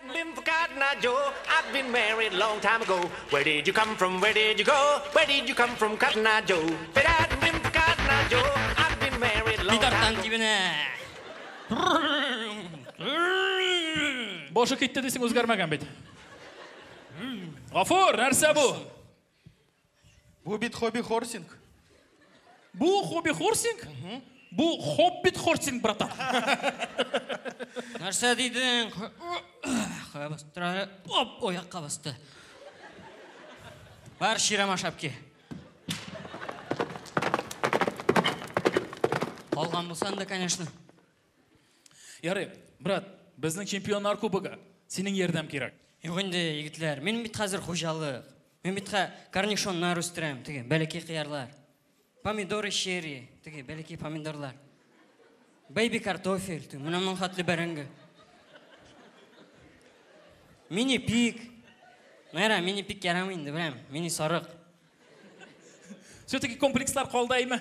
Been for Cotton Eye Joe. I've been married long time ago. Where did you come from? Where did you go? Where did you come from, Cotton Eye Joe? If it hadn't been for Cotton Eye Joe, I've been married long time ago. Башы китте дисең, үзгәрмәгән бит. Гафур, нәрсә бу? Бу бит хобби хорсинг. Бу хобби хорсинг? Бу хоббит хорсинг, братан. Нәрсә дидең? Кая бастыра әле? Оп, аякка басты. Бар чирәм ашап ки. Калган булсаң да, конечно. Ярый, брат, безнең чемпионнар кубогы. Синең ярдәм кирәк. Юк инде, егетләр, мин бит хәзер хуҗалык. Мин бит корнишоннар үстерәм, теге бәләкәй кыярлар. Помидоры черри, теге бәләкәй помидорлар. Бэйби картофель, теге менә моның хәтле бәрәңге. Мини-пик. Мәра, мини-пик ярамый инде, беләм. Мини сарык. Все-таки комплекслар калды, әйме?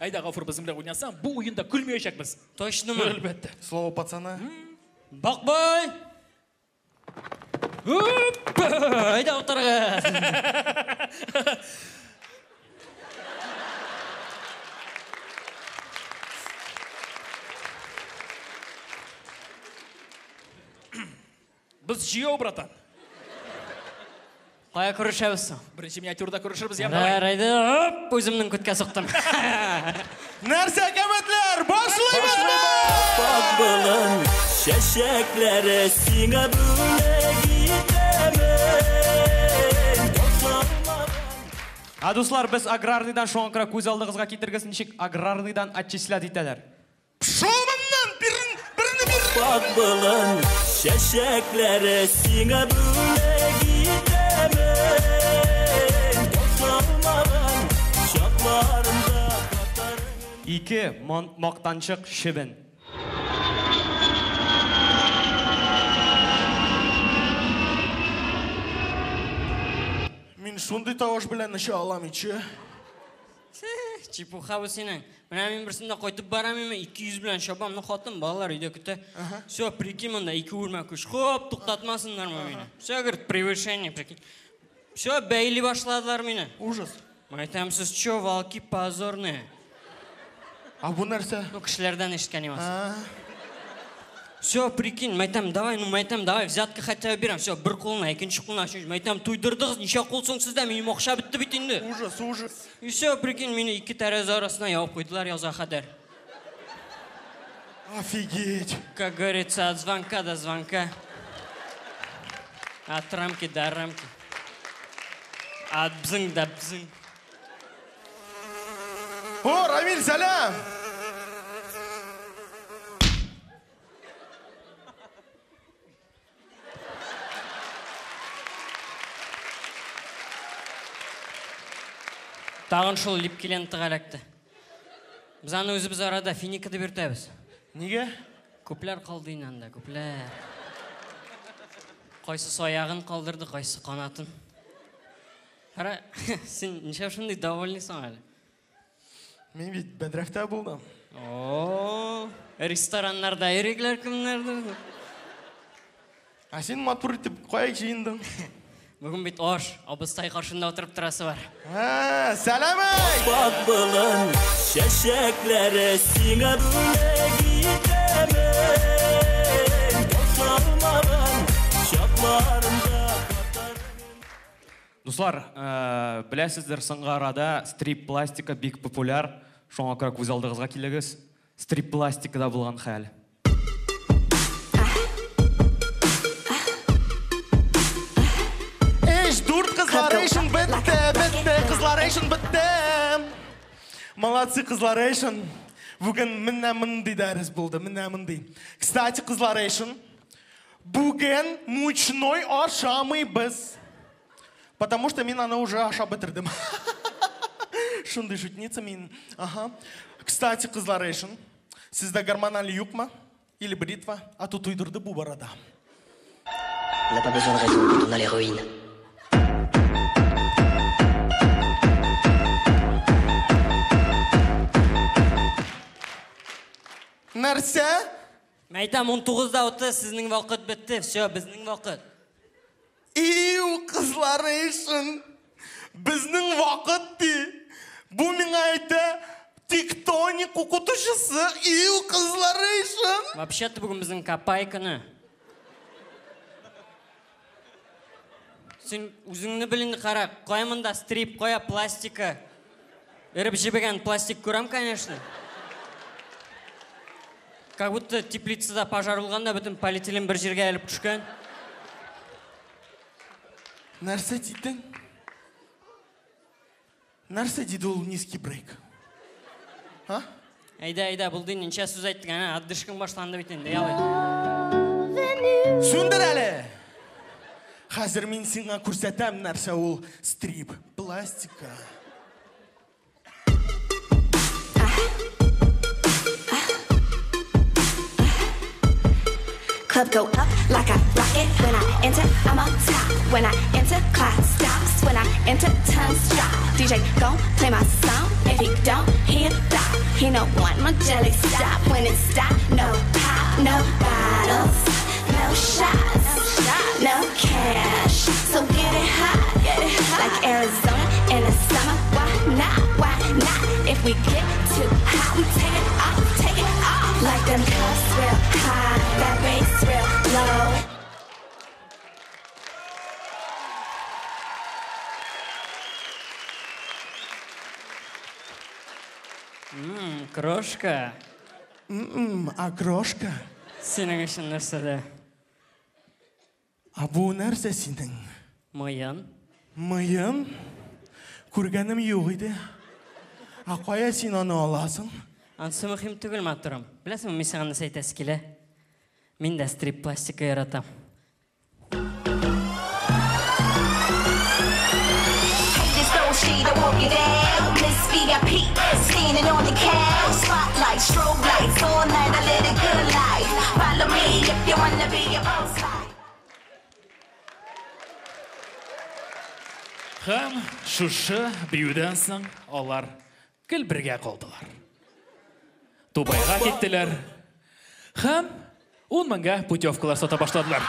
Әйдә, Гафур, безнең белән уйнасаң, бу уенда көлмәячәкбез. Точномы? Әлбәттә. Слово пацана. Бакбай! Әйдә, утырыгыз. Без җыяу, братан. Кая күрешәбез соң? Беренче миниатюрда күрешербез, я, давай. Әр, әйдә, оп, үземнең күткә суктым. Нәрсә, кәмәтләр, башлыйбыз! Ак болын чәчәкләре сиңа бүләк итәмен. Ә дуслар, без аграрныйдан шуңа күрә күз алдыгызга китергез, ничек аграрныйдан отчислять итәләр. Ак болын чәчәкләре сиңа бүләк итәмен. Ташланмаган чакларымда Ике мактанчык чебен. Мин шундый тавыш белән эчә алам иче. Чепуха бу синең. Менә мин берсендә кайтып барам, 200 белән чабам, ну хатын, балалар өйдә көтә. Все, прикинь, монда ике үрмәкүч. Хоп, туктатмасыннармы мине. Все, говорит, превышение, прикинь. Все, бәйли башладылар мине. Ужас. Мин әйтәм, сез чё, волки позорные? А бу нәрсә? Ну, кешеләрдән ишеткән имас. Все, прикинь, мин әйтәм, давай, ну, мин әйтәм, давай, взятка хотя бы бирәм. Все, бер кулына, икенче кулына, өченче. Мин әйтәм, туйдырдыгыз, ничә кул соң сездә, минем акча бетте бит инде. Ужас, ужас. И все, прикинь, мине ике тәрәзә арасына ябып куйдылар язга кадәр. Офигеть. Как говорится, от звонка до звонка. От рамки до рамки. От бзың до бзың. О, Рамиль, сәлам! Тагын шул липкий лентага эләкте. Без аны үзебез арада финика дип йөртәбез. Нигә? Күпләр калды инде анда, күпләр. Кайсысы аягын калдырды, кайсысы канатын. Кара, син ничә шундый довольныйсың әле? Мин бит бәдрәфтә булдым. О, рестораннарда йөриләр кемнәрдер. Ә син матур итеп кая җыендың? Бүген бит аш, абыстай каршында утырып торасы бар. Сәлам әй! Ак болын чәчәкләре сиңа бүләк итәмен. Ташланмаган чакларымда. Дуслар, беләсездер, соңгы арада стрип пластика бик популяр. Шуңа күрә күз алдыгызга килегез. Стрип пластикада булган хәл. Кызларейшн бетте, бетте, кызларейшн бетте. Молодцы, кызларейшн. Бүген менә мондый дәрес булды, менә мондый. Кстати, кызларейшн, бүген мучной ашамыйбыз. Потому что мин аны уже ашап бетердем. Шундый шутница мин. Ага. Кстати, кызларейшн, сездә гормональ юкмы? Или бритва? А то туйдырды бу барада. On n'a pas besoin de raison quand on a l'héroïne. Нәрсә? Мәйтәм, 19:30, сезнең вакыт бетте. Все, безнең вакыт. Ию, кызларейшн. Безнең вакыт ди. Бу миңа әйтә тектоник укытучысы. Ию, кызларейшн. Вообще-то бүген безнең копайканы. Син үзеңне бел инде, кара. Кая монда стрип, кая пластика? Эреп җебегән пластик күрәм, конечно. Как будто теплицада пожар булганда бөтен полиэтилен бер җиргә элеп төшкән. Нәрсә дидең? Нәрсә диде ул низкий брейк? А? Әйдә, әйдә, булды инде, ничә сүз әйттең, әнә, отдышкаң башланды бит инде, ялый. Сүндер әле! Хәзер мин сиңа күрсәтәм нәрсә ул стрип, пластика. Club go up like a rocket when I enter, I'm on top. When I enter, clock stops. When I enter, tongues drop. DJ gon' play my song. If he don't, he'll stop. He don't want my jelly stop. When it stop, no pop, no bottles, no shots, no cash. So get it hot, get it hot. Like Arizona in the summer. Why not? Why not? If we get too hot, we take it off, take it off. Like them cuffs real high, that bass real low. Крошка. А крошка? Синең өчен нәрсәдә? А бу нәрсә синең? Мыен. Мыен? Күргәнем юк иде. А кая син аны аласың? Ансы мөһим түгел, матурым. Беләсеңме, мин сиңа нәрсә әйтәсе килә? Мин дә стрип пластика яратам. Һәм шушы биюдән соң алар гел бергә калдылар. Дубайга киттеләр. Һәм 10 меңгә путевкалар сата башладылар.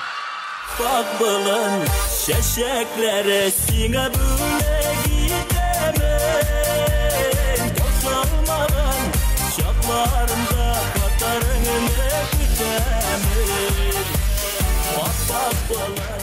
Ак болын чәчәкләре сиңа бүләк итәмен. Ташланмаган чакларымда хатарыңны көтәмен. Ак болын.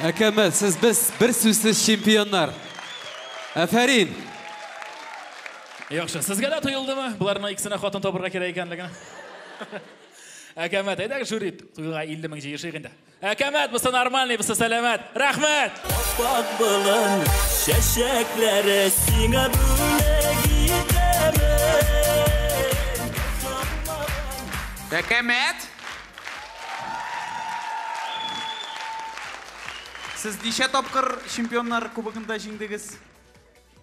Әкәмәт, сез без бер сүзсез чемпионнар. Афәрин! Яхшы, сезгә дә тоелдымы? Боларның икесенә хатын табырга кирәк икәнлеген. Әкәмәт, әйдәгез жюри, туйга 50 мең җыешыйк инде. Әкәмәт, бусы нормальный, бусы сәламәт. Рәхмәт! Ак болын чәчәкләре сиңа бүләк итәмен. Әкәмәт! Сез ничә тапкыр чемпионнар кубогында җиңдегез?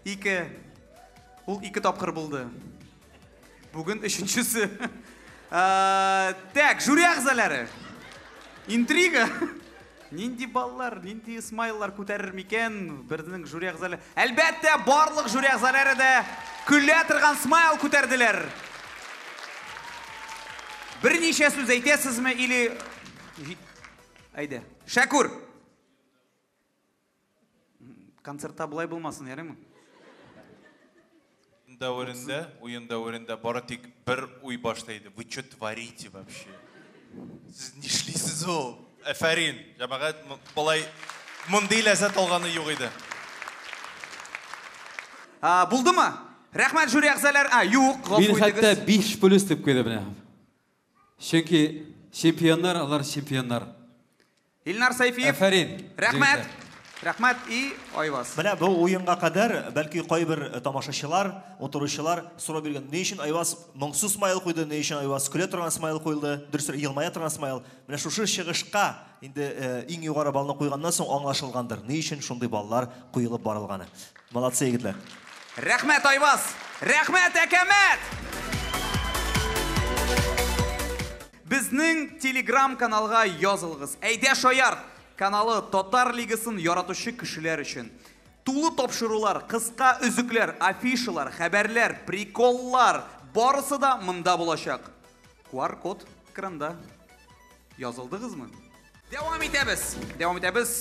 Ике. Ул ике тапкыр булды. Бүген өченчесе. Так, жюри әгъзалары. Интрига. Нинди баллар, нинди смайллар күтәрер микән безнең жюри әгъзалары? Әлбәттә, барлык жюри әгъзалары да көлә торган смайл күтәрделәр. Берничә сүз әйтәсезме или Әйдә. Шәкүр. Концертта болай булмасын, ярыймы? Дәверендә, уен дәверендә бары тик бер уй башта иде. Вы что творите вообще? Сез нишлисез ул? Әфәрин, җәмәгать, болай мондый ләззәт алганы юк иде. Булдымы? Рәхмәт, жюри әгъзалар. А, юк, гафу Мин хәтта итегез. 5 плюс дип куйдым менә. Чөнки чемпионнар алар чемпионнар. Илнар Сайфиев. Афәрин. Рәхмәт. Рәхмәт и Айваз. Менә бу уенга кадәр бәлки кайбер тамашачылар, утыручылар сорау биргән, ни өчен Айваз моңсу смайл куйды, ни өчен Айваз көлә торган смайл куелды, дөресрәк елмая торган смайл. Менә шушы чыгышка инде иң югары баллны куйганнан соң аңлашылгандыр, ни өчен шундый баллар куелып барылганы. Молодцы, егетләр. Рәхмәт, Айваз! Рәхмәт, Әкәмәт! Безнең Telegram каналга язылыгыз. Әйдә шаярт! Каналы Татар лигасын яратучы кешеләр өчен. Тулы тапшырулар, кыска өзекләр, афишалар, хәбәрләр, приколлар барысы да монда булачак. QR-код экранда. Язылдыгызмы? Дәвам итәбез. Дәвам итәбез.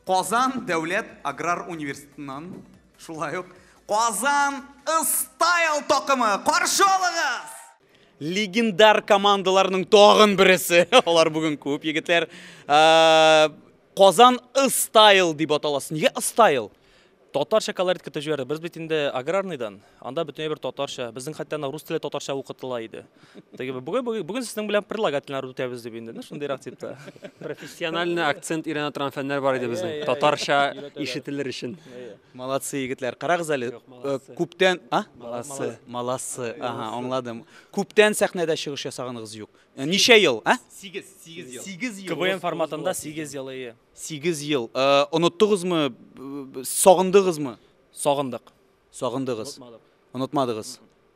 Казан дәүләт аграр университетыннан шулай ук Казан Стайл такымы. Каршы алыгыз! Легендар командаларның тагын бересе. Алар бүген күп егетләр. Казан Стайл дип аталасы. Нигә Стайл? Татарча колорит көтеп җибәрде. Без бит инде аграрныйдан. Анда бөтенләй бер татарча. Безнең хәтта ана рус теле татарча укытыла иде. Теге бүген сезнең белән прилагательләр үтәбез дип инде. Ну, шундыйрак типта. Профессиональный акцент өйрәнә торган фәннәр бар иде безнең. Татарча ишетелер өчен. Молодцы, егетләр. Карагыз әле, күптән, а? Молодцы. Молодцы. Ага, аңладым. Күптән сәхнәдә чыгыш ясаганыгыз юк. Ничә ел, а? 8, 8 ел. 8 ел. КВН форматында 8 ел, әйе. 8 ел. Оныттыгызмы? Сагындыгызмы? Сагындык. Сагындыгыз. Онытмадык. Онытмадыгыз.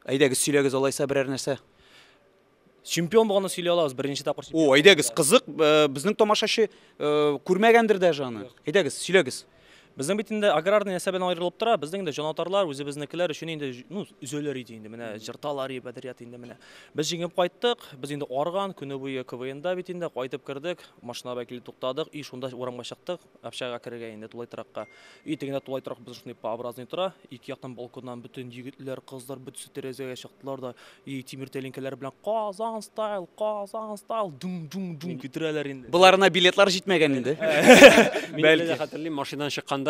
Әйдәгез, сөйләгез алайса берәр нәрсә. Чемпион булганны сөйли алабыз, беренче тапкыр чемпион. О, әйдәгез, кызык, безнең тамашачы күрмәгәндер даже аны. Әйдәгез, сөйләгез. Безнең бит инде аграрный нәрсә белән аерылып тора, безнең инде җанатарлар, үзебезнекеләр өчен инде, ну, өзәләр иде инде, менә җырталар иде, бәдрият инде менә. Без җиңеп кайттык, без инде арган, көне буе КВНда бит инде, кайтып кердек, машина белән килеп туктадык, и шунда урамга чыктык, общагага керергә инде, тулай торакка. И тегендә тулай торак безнең шундый П-образный тора, ике яктан балконнан бөтен егетләр, кызлар бөтесе тәрәзәгә чыктылар да, и тимер тәлинкәләр белән Казан стайл, Казан стайл, дум-дум-дум китерәләр инде. Боларына билетлар җитмәгән инде. Мин әле дә хәтерлим, машинадан чыкканда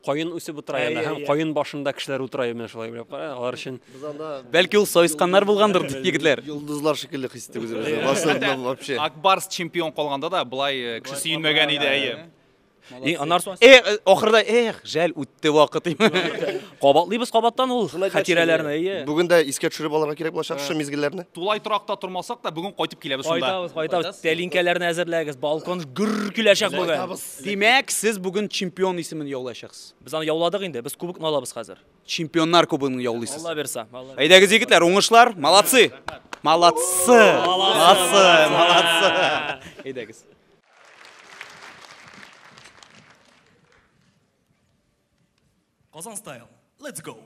Каен үсеп утыра янда һәм каен башында кешеләр утыра менә шулай уйлап кара, алар өчен. Бәлки ул саесканнар булгандыр, егетләр. Йолдызлар шикелле хис иттек үзебезне. Басында вообще. Акбарс чемпион калганда да былай кеше сөенмәгән иде, әйе. И аннан соң Ахырда эх, жәл үтте вакыт. Кабатлыйбыз кабаттан ул хатирәләрне, әйе. Бүген дә искә төшереп алырга кирәк булачак шушы мизгелләрне. Тулай торакта тормасак та бүген кайтып киләбез шунда. Кайтабыз, кайтабыз. Тәлинкәләрне әзерләгез, балкон гөр киләчәк бүген. Димәк, сез бүген чемпион исемен яулаячаксыз. Без аны яуладык инде, без кубокны алабыз хәзер. Чемпионнар кубогын яулыйсыз. Алла бирса. Әйдәгез, егетләр, уңышлар. Молодцы. Молодцы. Молодцы. Молодцы. Әйдәгез. Казан style. Let's go.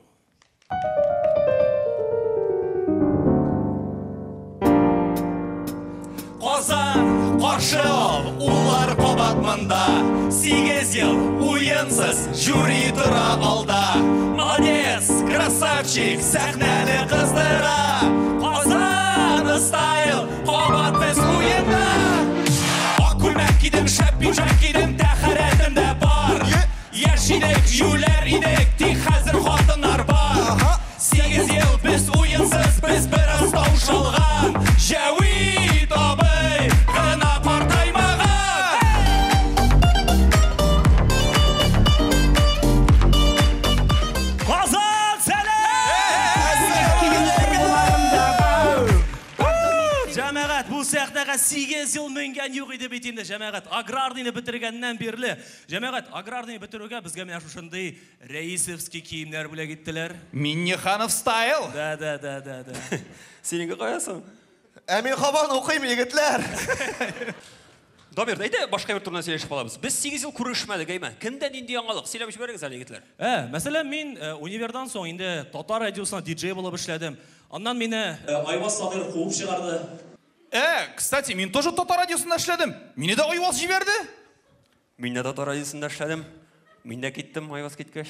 Казан, каршы ал, улар кабат монда. 8 ел уенсыз, жюри тора алда. Молодец, красавчик, сәхнәне кыздыра. Казан style, кабат без уенда. Ак күлмәк кидем, шәп пиджак кидем, тәһарәтем дә бар. Яшь идек, юләр идек, тик хәзер хатыннар бар. 8 ел без уенсыз, без бераз таушалган. Җәвит абый гына картаймаган. Казан сәлам! Җәмәгать, бу сәхнәгә 8 ел менгән юк иде бит инде, җәмәгать. Аграрныйны бетергәннән бирле. Җәмәгать, аграрныйны бетерүгә безгә менә шушындый рәисовский киемнәр бүләк иттеләр. Миннеханов style. Да, да, да, да, да. Синеке кая соң? Ә мин һаман укыйм, егетләр. Дамир, әйдә башка бер турында сөйләшеп алабыз. Без 8 ел күрешмәдек, әйме? Кемдә нинди яңалык? Сөйләп җибәрегез әле, егетләр. Мәсәлән, мин универдан соң инде татар радиосына диджей булып эшләдем. Аннан мине Айваз Садыров куып чыгарды. Кстати, мин тоже татар радиосында эшләдем. Мине дә Айваз җибәрде. Мин дә татар радиосында эшләдем. Мин дә киттем, Айваз киткәч.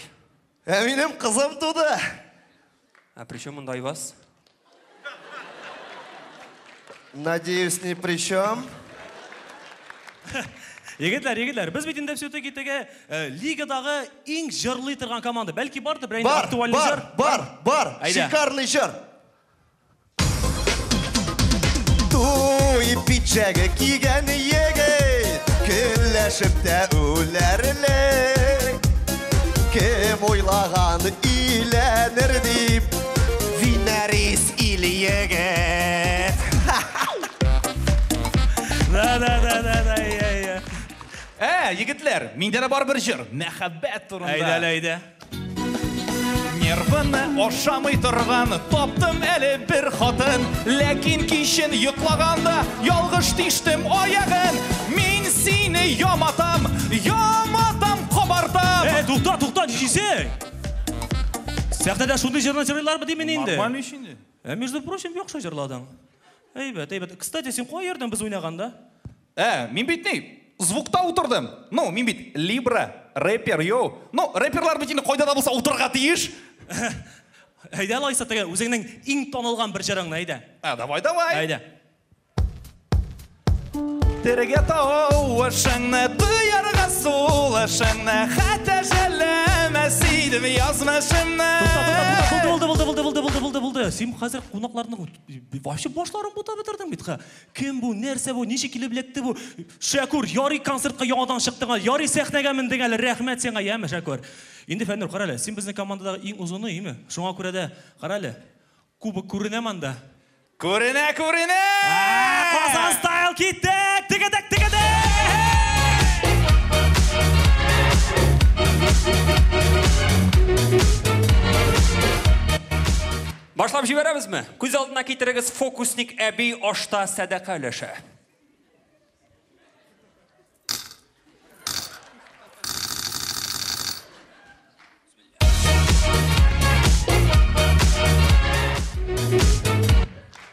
Ә минем кызым туды. Ә при чем монда Айваз? Надеюсь, ни при чем. Егетләр, егетләр, без бит инде все-таки теге лигадагы иң җырлый торган команда. Бәлки бардыр берәр Бар, актуальный бар, җыр? бар, бар. Әйдә. Шикарный җыр. Туй пиджагы кигән егет, көнләшеп тә үләрлек. Кем уйлаган өйләнер дип, Винарис ил егет. Да, да, да, да, да, иә, иә. Егетләр, миндә дә бар бер җыр, мәхәббәт турында. Әйдә, әле, әйдә. Нервыны ашамый торган, таптым әле бер хатын, ләкин кичен йоклаганда ялгыш тиштем аягын. Мин сине яматам, яматам, кабартам. Тукта, тукта, нишлисең? Сәхнәдә шундый җырны җырлыйлармы димен инде? Нормально ич инде. Между прочим, яхшы җырладың. Әйбәт, әйбәт. Кстати, син кая йөрдең без уйнаганда? Мин бит ни, звукта утырдым. Ну, мин бит либра, рэпер, йоу. Ну, рэперлар бит инде кайда да булса утырырга тиеш. Әйдә, алайса теге үзеңнең иң танылган бер җырыңны, әйдә. Давай, давай. Әйдә. Тергә тавышыңны, тоярга сулышыңны, хәтта жәлләмәс идем язмышымны. Булды, булды, булды, булды, булды, булды, булды. Син хәзер кунакларның вообще башларын бутап бетердең бит. Кем бу, нәрсә бу, ничек килеп эләкте бу? Шәкүр, ярый концертка яңадан чыктың, ярый сәхнәгә мендең әле, рәхмәт сиңа, яме, Шәкүр. Инде Фәннур, кара әле, син безнең командадагы иң озыны, име? Шуңа күрә дә, кара әле, кубок күренә монда. Күренә, күренә! Казан style киттек! Тегедек, тегедек! Башлап җибәрәбезме? Күз алдына китерегез, фокусник әби ашта сәдака өләшә.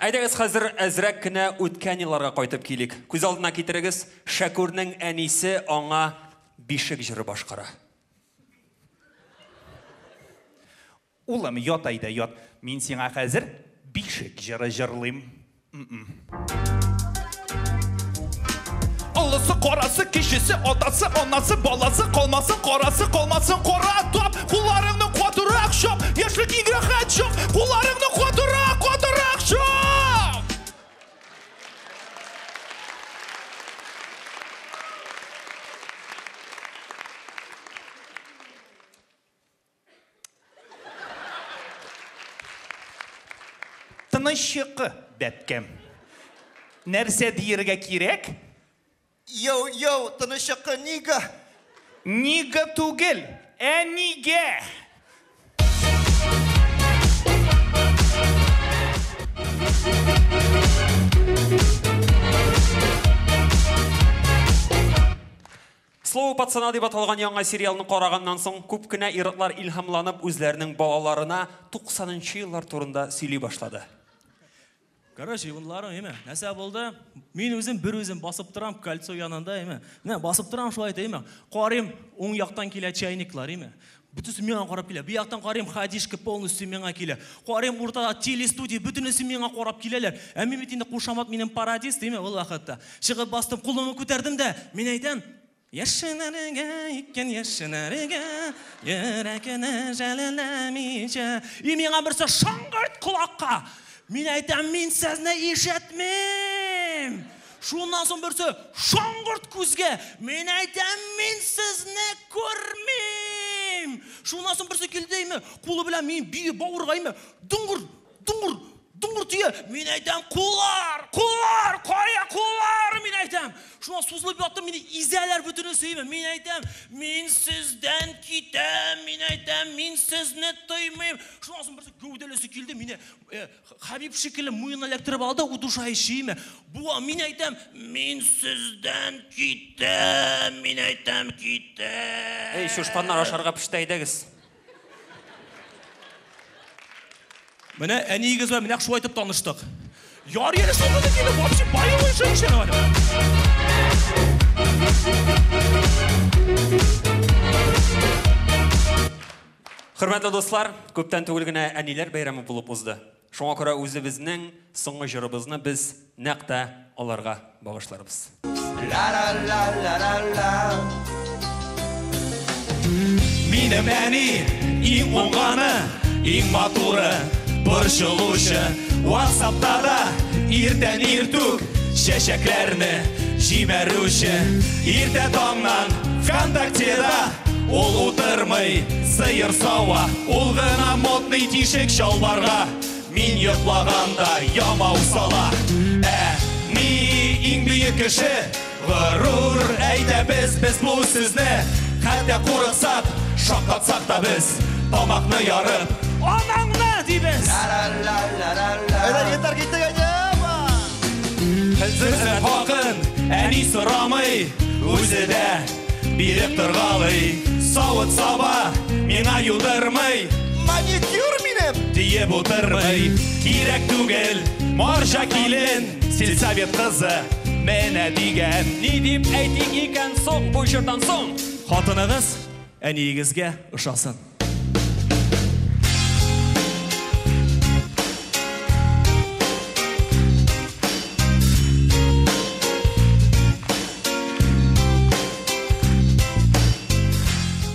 Әйдәгез хәзер әзрәк кенә үткән елларга кайтып килик. Күз алдына китерегез, Шәкүрнең әнисе аңа бишек җыры башкара. Улым, ят әйдә, ят. Мин сиңа хәзер бишек җыры җырлыйм. Олысы, карасы, кечесе, атасы, анасы, баласы, калмасын карасы, калмасын кара тап. Кулларыңны катырак чап, яшьлек иң рәхәт чак. Кулларыңны катырак, катырак чап. Тыныч йокы, бәбкәм. Нәрсә диергә кирәк? Йоу, йоу, тыныч йокы, нигә? Нигә түгел, ә нигә? Слово пацана дип аталган яңа сериалны караганнан соң күп кенә ир-атлар илһамланып үзләренең балаларына 90нчы еллар турында сөйли башлады. Короче, юлларым, әйме, нәрсә булды? Мин үзем бер үзем басып торам кольцо янында, әйме. Менә басып торам шулай итеп, әйме. Карыйм, уң яктан килә чайниклар, әйме. Бөтенесе миңа карап килә. Бу яктан карыйм, Хадишка полностью миңа килә. Карыйм, уртада телестудия, бөтенесе миңа карап киләләр. Ә мин бит инде кушамат минем пародист, әйме, ул вакытта. Чыгып бастым, кулымны күтәрдем дә, мин әйтәм, Яшенәргә икән яшенәргә, йөрәкне жәлләмичә. И миңа берсе шаңгырт колакка. Мин әйтәм, мин сезне ишетмим. Шуннан соң берсе шаңгырт күзгә. Мин әйтәм, мин сезне күрмим. Шуннан соң берсе килде, әйме, кулы белән мин бие бавырга, әйме, дуңгыр, дуңгыр, дуңгыр тия. Мин әйтәм, куллар, куллар, кая куллар, мин әйтәм. Шуннан сузылып яттым, мине изәләр бөтенесе, әйме. Мин әйтәм, мин сездән китәм, мин әйтәм, мин сезне тоймыйм. Шуннан соң берсе гәүдәлесе килде, мине Хабиб шикелле муенына эләктереп алды, удушающий, әйме. Буа, мин әйтәм, мин сездән китәм, мин әйтәм, китәм. Эй, чушпаннар ашарга пеште, әйдәгез. Менә әниегез белән менә шулай итеп таныштык. Яр әле шул көнне килеп, вообще боевой женщина. Хөрмәтле дуслар, күптән түгел генә әниләр бәйрәме булып узды. Шуңа күрә үзебезнең соңгы җырыбызны без нәкъ тә аларга багышларбыз. Минем әни иң уңганы, иң матуры, борчылучы. WhatsAppта да иртән иртүк чәчәкләрне җибәрүче. Иртә таңнан ВКонтактеда ул утырмый, сыер сава. Ул гына модный тишек чалбарга мин йоклаганда ямау сала. Әни иң бөек кеше, горур әйтәбез без бу сүзне. Хәтта курыксак, шаккатсак та без тамакны ярып анаңны дибез. Әйдә, егетләр, киттек, әйдә. Хезмәт хакын әни сорамый, үзе дә биреп торгалый. Савыт-саба миңа юдырмый, маникюр минем диеп утырмый. Кирәк түгел марҗа килен, сельсовет кызы менә дигән. Ни дип әйтик икән соң бу җырдан соң? Хатыныгыз әниегезгә ошасын.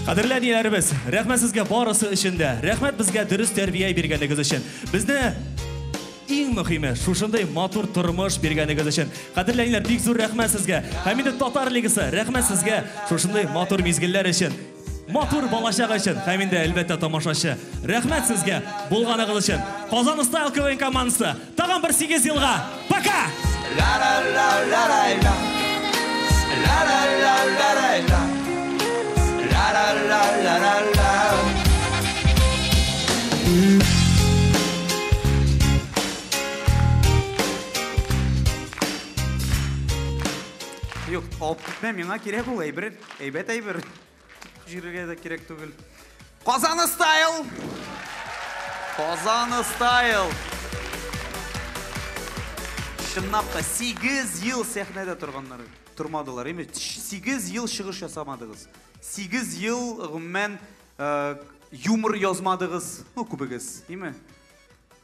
Кадерле әниләребез, рәхмәт сезгә барысы өчен дә. Рәхмәт безгә дөрес тәрбия биргәнегез өчен. Безне иң мөһиме шушындай матур тормыш биргәнегез өчен. Кадерле әниләр, бик зур рәхмәт сезгә. Һәм инде Татар лигасы, рәхмәт сезгә шушындай матур мизгелләр өчен. Матур балачак өчен. Һәм инде әлбәттә тамашачы. Рәхмәт сезгә булганыгыз өчен. Казан Стайл КВН командасы тагын бер 8 елга. Пока! Ла-ла-ла-ла-ла-ла. Ла-ла-ла-ла-ла-ла. Ла-ла-ла-ла-ла-ла. Юк, алып китмә, миңа кирәк ул әйбер, әйбәт әйбер. Җиргә дә кирәк түгел. Казан Стайл! Казан Стайл! Чынлап та 8 ел сәхнәдә торганнар, тормадылар, әйме? 8 ел чыгыш ясамадыгыз. 8 ел гомумән юмор язмадыгыз, ну күбегез, әйме?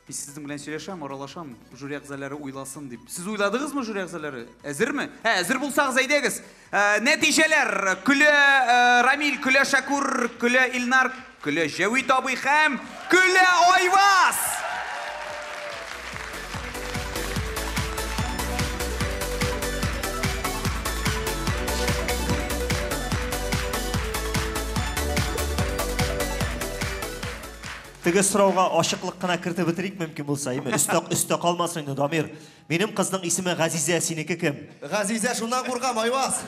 Мин сезнең белән сөйләшәм, аралашам, жюри әгъзалары уйласын дип. Сез уйладыгызмы, жюри әгъзалары? Әзерме? Ә, әзер булсагыз, әйдәгез. Нәтиҗәләр. Көлә Рамил, көлә Шәкүр, көлә Илнар, көлә Җәвит абый һәм көлә Айваз! Теге сорауга ачыклык кына кертеп бетерик мөмкин булса, әйме? Өстә, өстә калмасын инде, Дамир. Минем кызның исеме Газизә, синеке кем? Газизә, шуннан куркам, Айваз.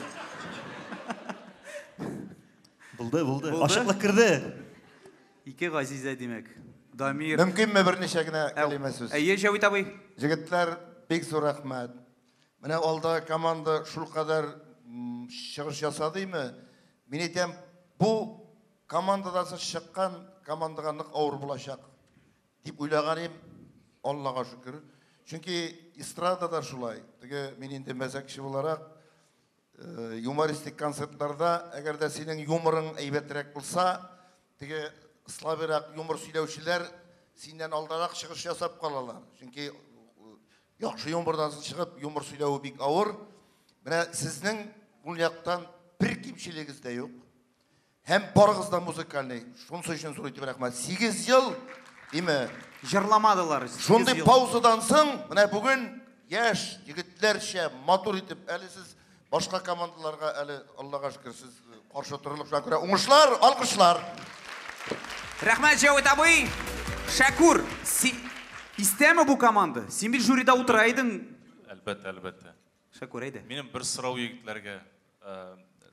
Булды, булды. Булды? Ачыклык керде. Ике Газизә, димәк. Дамир. Мөмкинме берничә генә кәлимә сүз? Әйе, Җәвит абый. Җегетләр, бик зур рәхмәт. Менә алда команда шулкадәр чыгыш ясады име? Мин әйтәм, бу командадан соң чыккан командага нык авыр булачак дип уйлаган идем, Аллага шөкер. Чөнки эстрадада шулай. Теге мин инде мәзәкче буларак, юмористик концертларда, әгәр дә синең юморың әйбәтрәк булса, теге слабыйрак юмор сөйләүчеләр синнән алдарак чыгыш ясап калалар. Чөнки яхшы юмордан соң чыгып юмор сөйләве бик авыр. Менә сезнең ул яктан бер кимчелегегез дә юк. Һәм барыгыз да музыкальный. Шунысы өчен зур итеп рәхмәт. 8 ел, диме? Җырламадылар. Шундый паузадан соң, менә бүген яшь егетләрчә матур итеп, әле сез башка командаларга әле Аллага шөкер сез каршы торырлык, шуңа күрә уңышлар, алкышлар. Рәхмәт, Җәвит абый. Шәкүр, истәме бу команда? Син бит жюрида утыра идең. Әлбәттә, әлбәттә. Шәкүр, әйдә. Минем бер сорау егетләргә.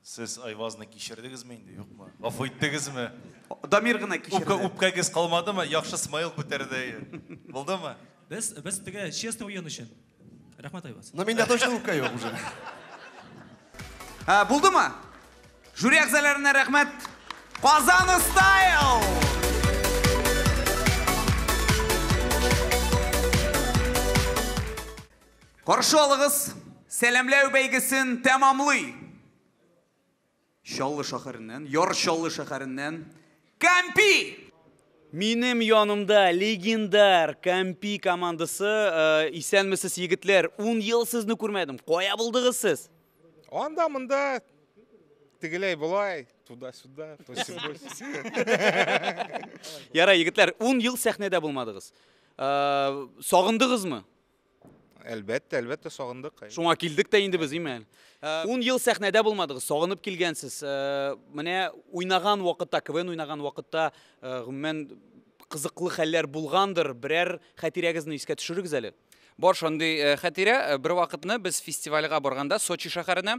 Сез Айвазны кичердегезме инде, юкмы? Гафу иттегезме? Дамир гына кичерде. Үпкәгез калмадымы? Яхшы смайл күтәрде. Булдымы? Без теге честный уен өчен. Рәхмәт, Айваз. Но миндә точно үпкә юк уже. Булдымы? Жюри әгъзаларына рәхмәт. Казан стайл! Каршы алыгыз, сәламләү бәйгесен тәмамлый. Чаллы шәһәреннән, Яр Чаллы шәһәреннән Кампи! Минем янымда легендар Кампи командасы. Исәнмесез, егетләр. 10 ел сезне күрмәдем. Кая булдыгыз сез? Анда, монда, тегеләй, болай, туда-сюда, тоси-боси. Ярай, егетләр, 10 ел сәхнәдә булмадыгыз. Сагындыгызмы? Әлбәттә, әлбәттә сагындык. Шуңа килдек тә инде без, име? 10 ел сәхнәдә булмадыгыз, сагынып килгәнсез. Менә уйнаган вакытта, КВН уйнаган вакытта, гомумән кызыклы хәлләр булгандыр, берәр хәтирәгезне искә төшерегез әле. Бар шундый хәтирә, бер вакытны без фестивальгә барганда Сочи шәһәренә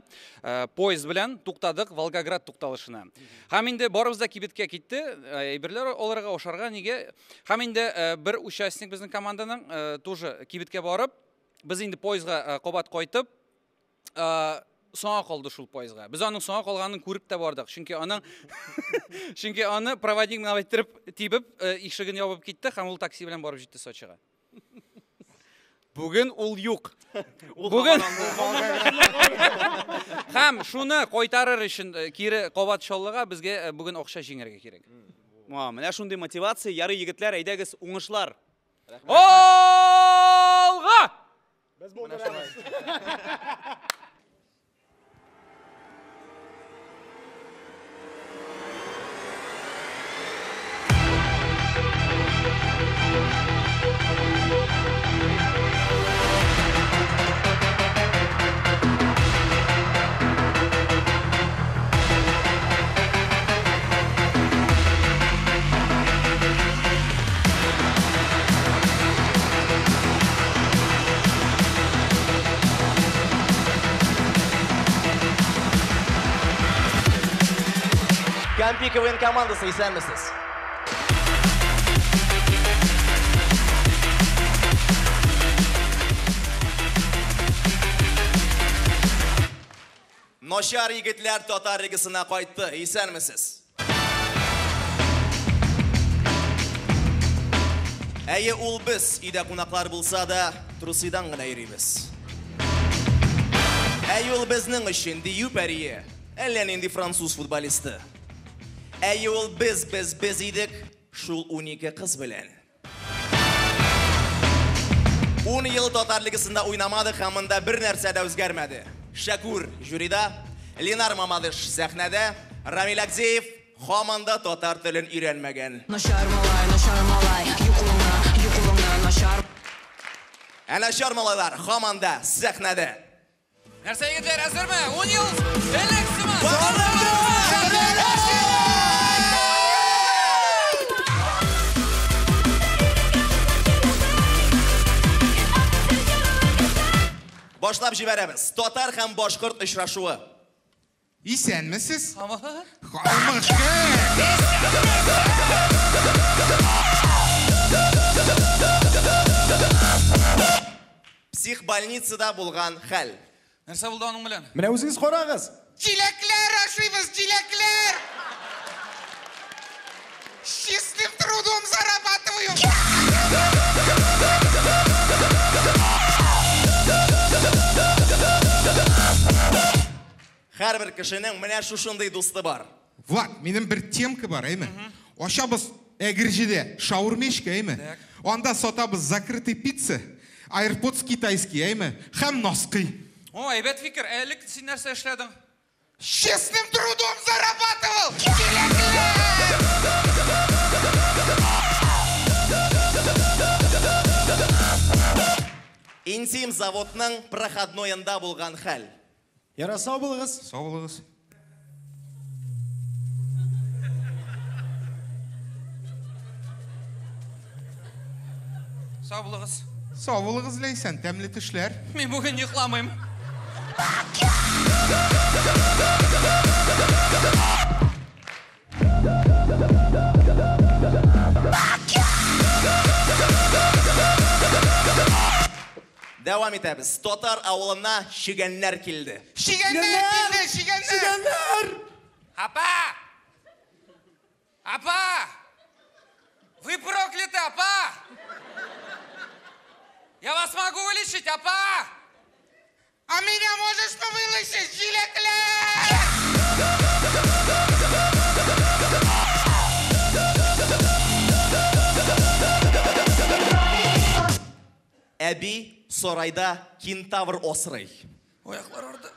поезд белән туктадык Волгоград тукталышына. Һәм инде барыбыз да кибеткә китте, әйберләр алырга, ашарга, нигә. Һәм инде бер участник безнең команданың тоже кибеткә барып, без инде поездга кабат кайтып, соңа калды шул поездга. Без аның соңа калганын күреп тә бардык. Чөнки аны проводник менә әйттереп тибеп, ишеген ябып китте һәм ул такси белән барып җитте Сочига. Бүген ул юк. Бүген Һәм шуны кайтарыр өчен кире кабат Чаллыга безгә бүген акча җиңәргә кирәк. Менә шундый мотивация. Ярый, егетләр, әйдәгез, уңышлар. Алга! Без булдырабыз. Кампи КВН командасы, исәнмесез. Начар егетләр татар лигасына кайтты. Исәнмесез. Әйе, ул без өйдә кунаклар булса да, трусыйдан гына йөрибез. Әйе, ул безнең өчен дию пәрие, әллә нинди француз футболисты. Әйе, ул без, без, без идек, шул 12 кыз белән. 10 ел татар лигасында уйнамадык һәм монда бер нәрсә дә үзгәрмәде. Шәкүр жюрида, Ленар Мамадыш сәхнәдә, Рамил Агдеев һаман да татар телен өйрәнмәгән. Начар малай, начар малай, юк улыңа, юк улыңа, начар. Ә начар малайлар һаман да сәхнәдә. Нәрсә, егетләр, әзерме? 10 ел элек сыман. Башлап җибәрәбез. Татар һәм башкорт очрашуы. Исәнмесез? Психбольницада булган хәл. Нәрсә булды аның белән? Менә үзегез карагыз. Җиләкләр ашыйбыз, җиләкләр! С чистым трудом зарабатываю! Һәрбер кешенең менә шушындый дусты бар. Влад, минем бер темка бар, әйме? Ашабыз Әгерҗедә шаурмешка, әйме? Анда сатабыз закрытый пицца, AirPods китайский, әйме? Һәм носки. О, әйбәт фикер. Ә элек син нәрсә эшләдең? Честным трудом зарабатывал! Җиләкләр! Интим заводның проходноенда булган хәл. Яра, сау булыгыз. Сау булыгыз. Сау булыгыз. Сау булыгыз, Ләйсән, тәмле төшләр. Мин бүген йокламыйм. Дәвам итәбез. Татар авылына чегәннәр килде. Чегәннәр килде, чегәннәр! Чегәннәр! Апа! Апа! Вы прокляты, апа! Я вас могу вылечить, апа! А меня можешь вылечить, җиләкләр? Әби сарайда кентавр асрый. Аяклар арды.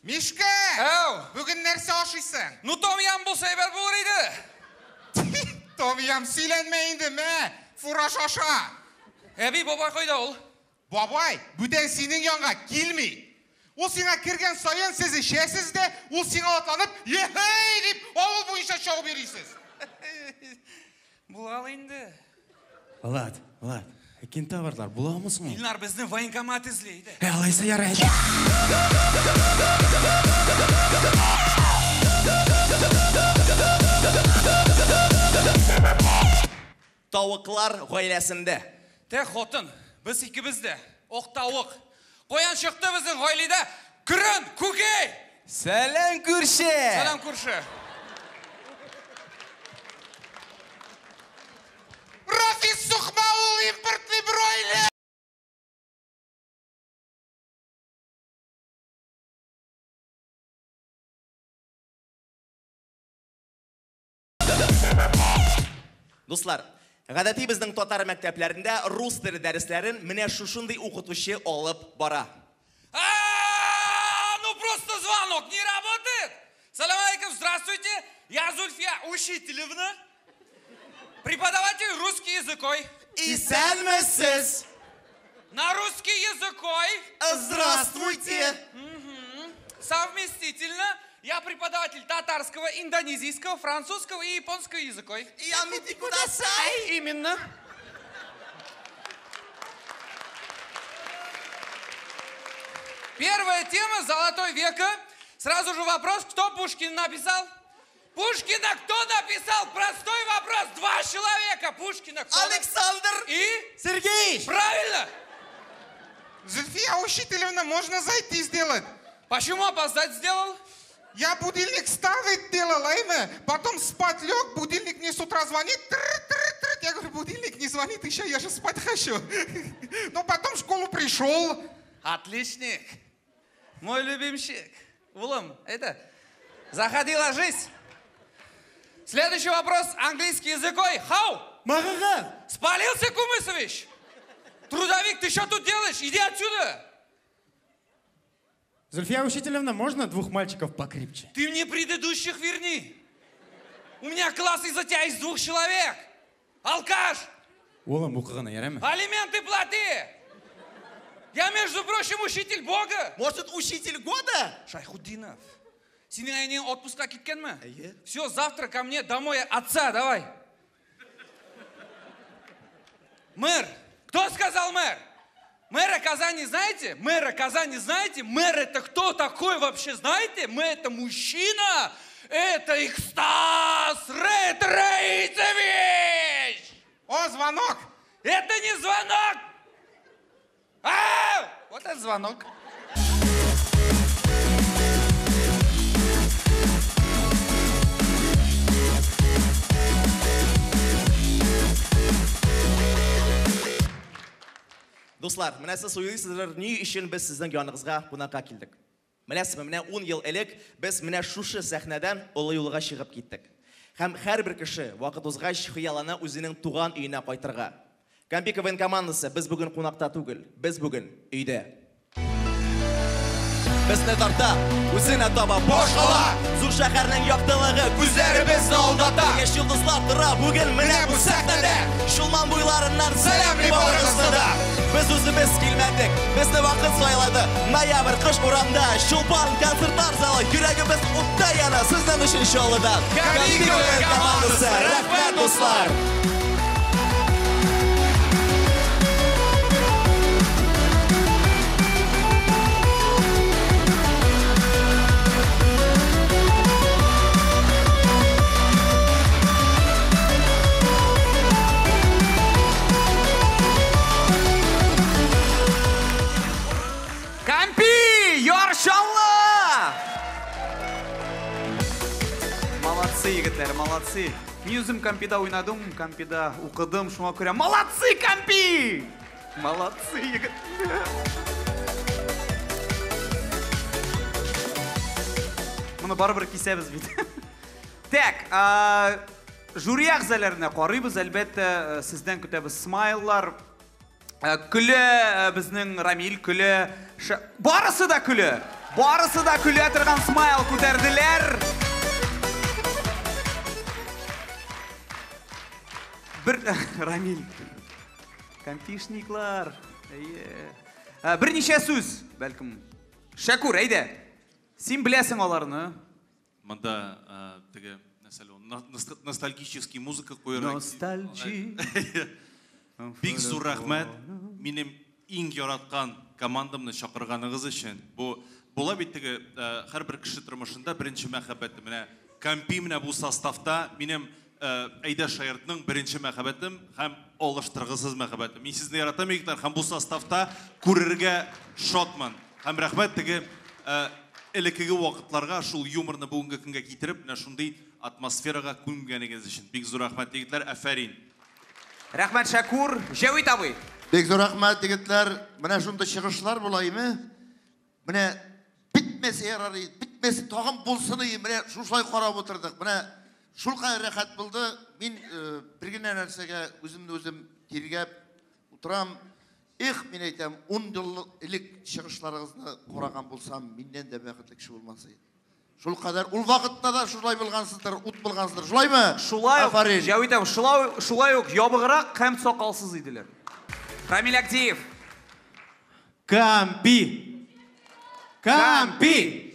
Мишка! Әү! Бүген нәрсә ашыйсың? Ну, том-ям булса әйбәт булыр иде. Том-ям сөйләнмә инде, мә, фураж аша. Әби, бабай кайда ул? Бабай, бүтән синең янга килми. Ул сиңа кергән саен сез эчәсез дә, ул сиңа атланып, "Ехей!" дип, авыл буенча чабып йөрисез. Була инде. Влад, Влад, кентаврлар буламы соң? Илнар безне военкомат эзли иде. Ә, алайса ярый. Тавыклар гаиләсендә. Тә хатын, без икебез дә ак тавык. Каян чыкты безнең гаиләдә көрән күкәй? Сәлам, күрше! Сәлам, күрше. Рафис сукма ул импортный бройлер! Дуслар, гадәти безнең татар мәктәпләрендә рус теле дәресләрен менә шушындый укытучы алып бара. А, ну просто звонок не работает. Салам алейкум, здравствуйте. Я Зульфия Учителевна, преподаватель русский языкой. Исәнмесез! На русский языкой. Здравствуйте! Совместительно я преподаватель татарского, индонезийского, французского и японского языкой. Я Именно. Первая тема «Золотой века». Сразу же вопрос, кто Пушкин написал? Пушкина кто написал? Простой вопрос. Два человека. Пушкина кто? Александр и Сергей! Правильно! Зульфия Учителевна, можно зайти сделать? Почему опоздать сделал? Я будильник ставить делал, әйме? Потом спать лег, будильник мне с утра звонит. Тр-тр-тр. Я говорю, будильник не звонит еще, я же спать хочу. Но потом в школу пришел. Отличник. Мой любимчик. Улым, это, заходи, ложись. Следующий вопрос английский языкой. How Магыгыз! Спалился, Кумысович? Трудовик, ты что тут делаешь? Иди отсюда! Зульфия Учителевна, можно двух мальчиков покрепче? Ты мне предыдущих верни! У меня класс из-за тебя из двух человек! Алкаш! Улым, укыганы ярыймы? Алименты плати! Я, между прочим, учитель Бога! Может, учитель года? Шайхутдинов, синең әниең отпускка киткәнме? Все, завтра ко мне домой отца, давай. Мэр! Кто сказал мэр? Мэра Казани знаете? Мэра Казани знаете? Мэр это кто такой вообще, знаете? Мэр это мужчина! Это Экстаз Ред Раисович! О, звонок! Это не звонок! А, вот это звонок. Дуслар, менә сез уйлыйсыздыр, ни өчен без сезнең яныгызга кунакка килдек. Беләсезме, менә 10 ел элек без менә шушы сәхнәдән олы юлга чыгып киттек. Һәм һәрбер кеше вакыт узгач хыяллана үзенең туган өенә кайтырга. Кампи КВН командасы, без бүген кунакта түгел, без бүген өйдә. Безне тарта, үзенә таба башкала. Зур шәһәрнең яктылыгы күзләребезне алдата. Яшь йолдызлар тора бүген менә бу сәхнәдә. Чулман буйларыннан сәламли барыгызны да. Без үзебез килмәдек, безне вакыт сайлады. Ноябрь кыш урамда, Чулпан концертлар залы, йөрәгебез утта яна, сезнең өчен Чаллыдан. Кампи КВН командасы, рәхмәт, дуслар! Кампи! Яр Чаллы! Молодцы, егетләр, молодцы. Мин үзем Кампида уйнадым, Кампида укыдым, шуңа күрә молодцы, Кампи! Молодцы, егетләр. Моны барыбер кисәбез бит. Так, жюри әгъзаларына карыйбыз, әлбәттә, сездән көтәбез смайллар. Көлә безнең Рамил, көлә. Барысы да көлә. Барысы да көлә торган смайл күтәрделәр. Бер Рамил. Кампишниклар. Әйе. Берничә сүз, бәлкем. Шәкүр, әйдә. Син беләсең аларны. Монда теге нәрсә ул, ностальгический музыка куярга. Ностальжи. Бик зур рәхмәт. Минем иң яраткан командамны чакырганыгыз өчен. Бу була бит теге һәрбер кеше тормышында беренче мәхәббәте. Менә Кампи менә бу составта минем Әйдә Шаяртның беренче мәхәббәтем һәм алыштыргысыз мәхәббәтем. Мин сезне яратам, егетләр, һәм бу составта күрергә шатмын. Һәм рәхмәт теге элеккеге вакытларга шул юморны бүгенге көнгә китереп, менә шундый атмосферага күмгәнегез өчен. Бик зур рәхмәт, егетләр, афәрин. Рәхмәт, Шәкүр. Җәвит абый. Бик зур рәхмәт, егетләр. Менә шундый чыгышлар була име? Менә битмәсе ярар иде, битмәсе тагын булсын иде. Менә шушылай карап утырдык. Менә шулкадәр рәхәт булды. Мин бер генә нәрсәгә үземне үзем тиргәп утырам. Эх, мин әйтәм, 10 ел элек чыгышларыгызны караган булсам, миннән дә бәхетле кеше булмас иде. Шулкадәр ул вакытта да шулай булгансыздыр, ут булгансыздыр. Шулаймы? Шулай ук, Афәрин. Җәвит абый, шулай ук ябыграк һәм сакалсыз иделәр. Рамил Агдиев. Кампи! Кампи!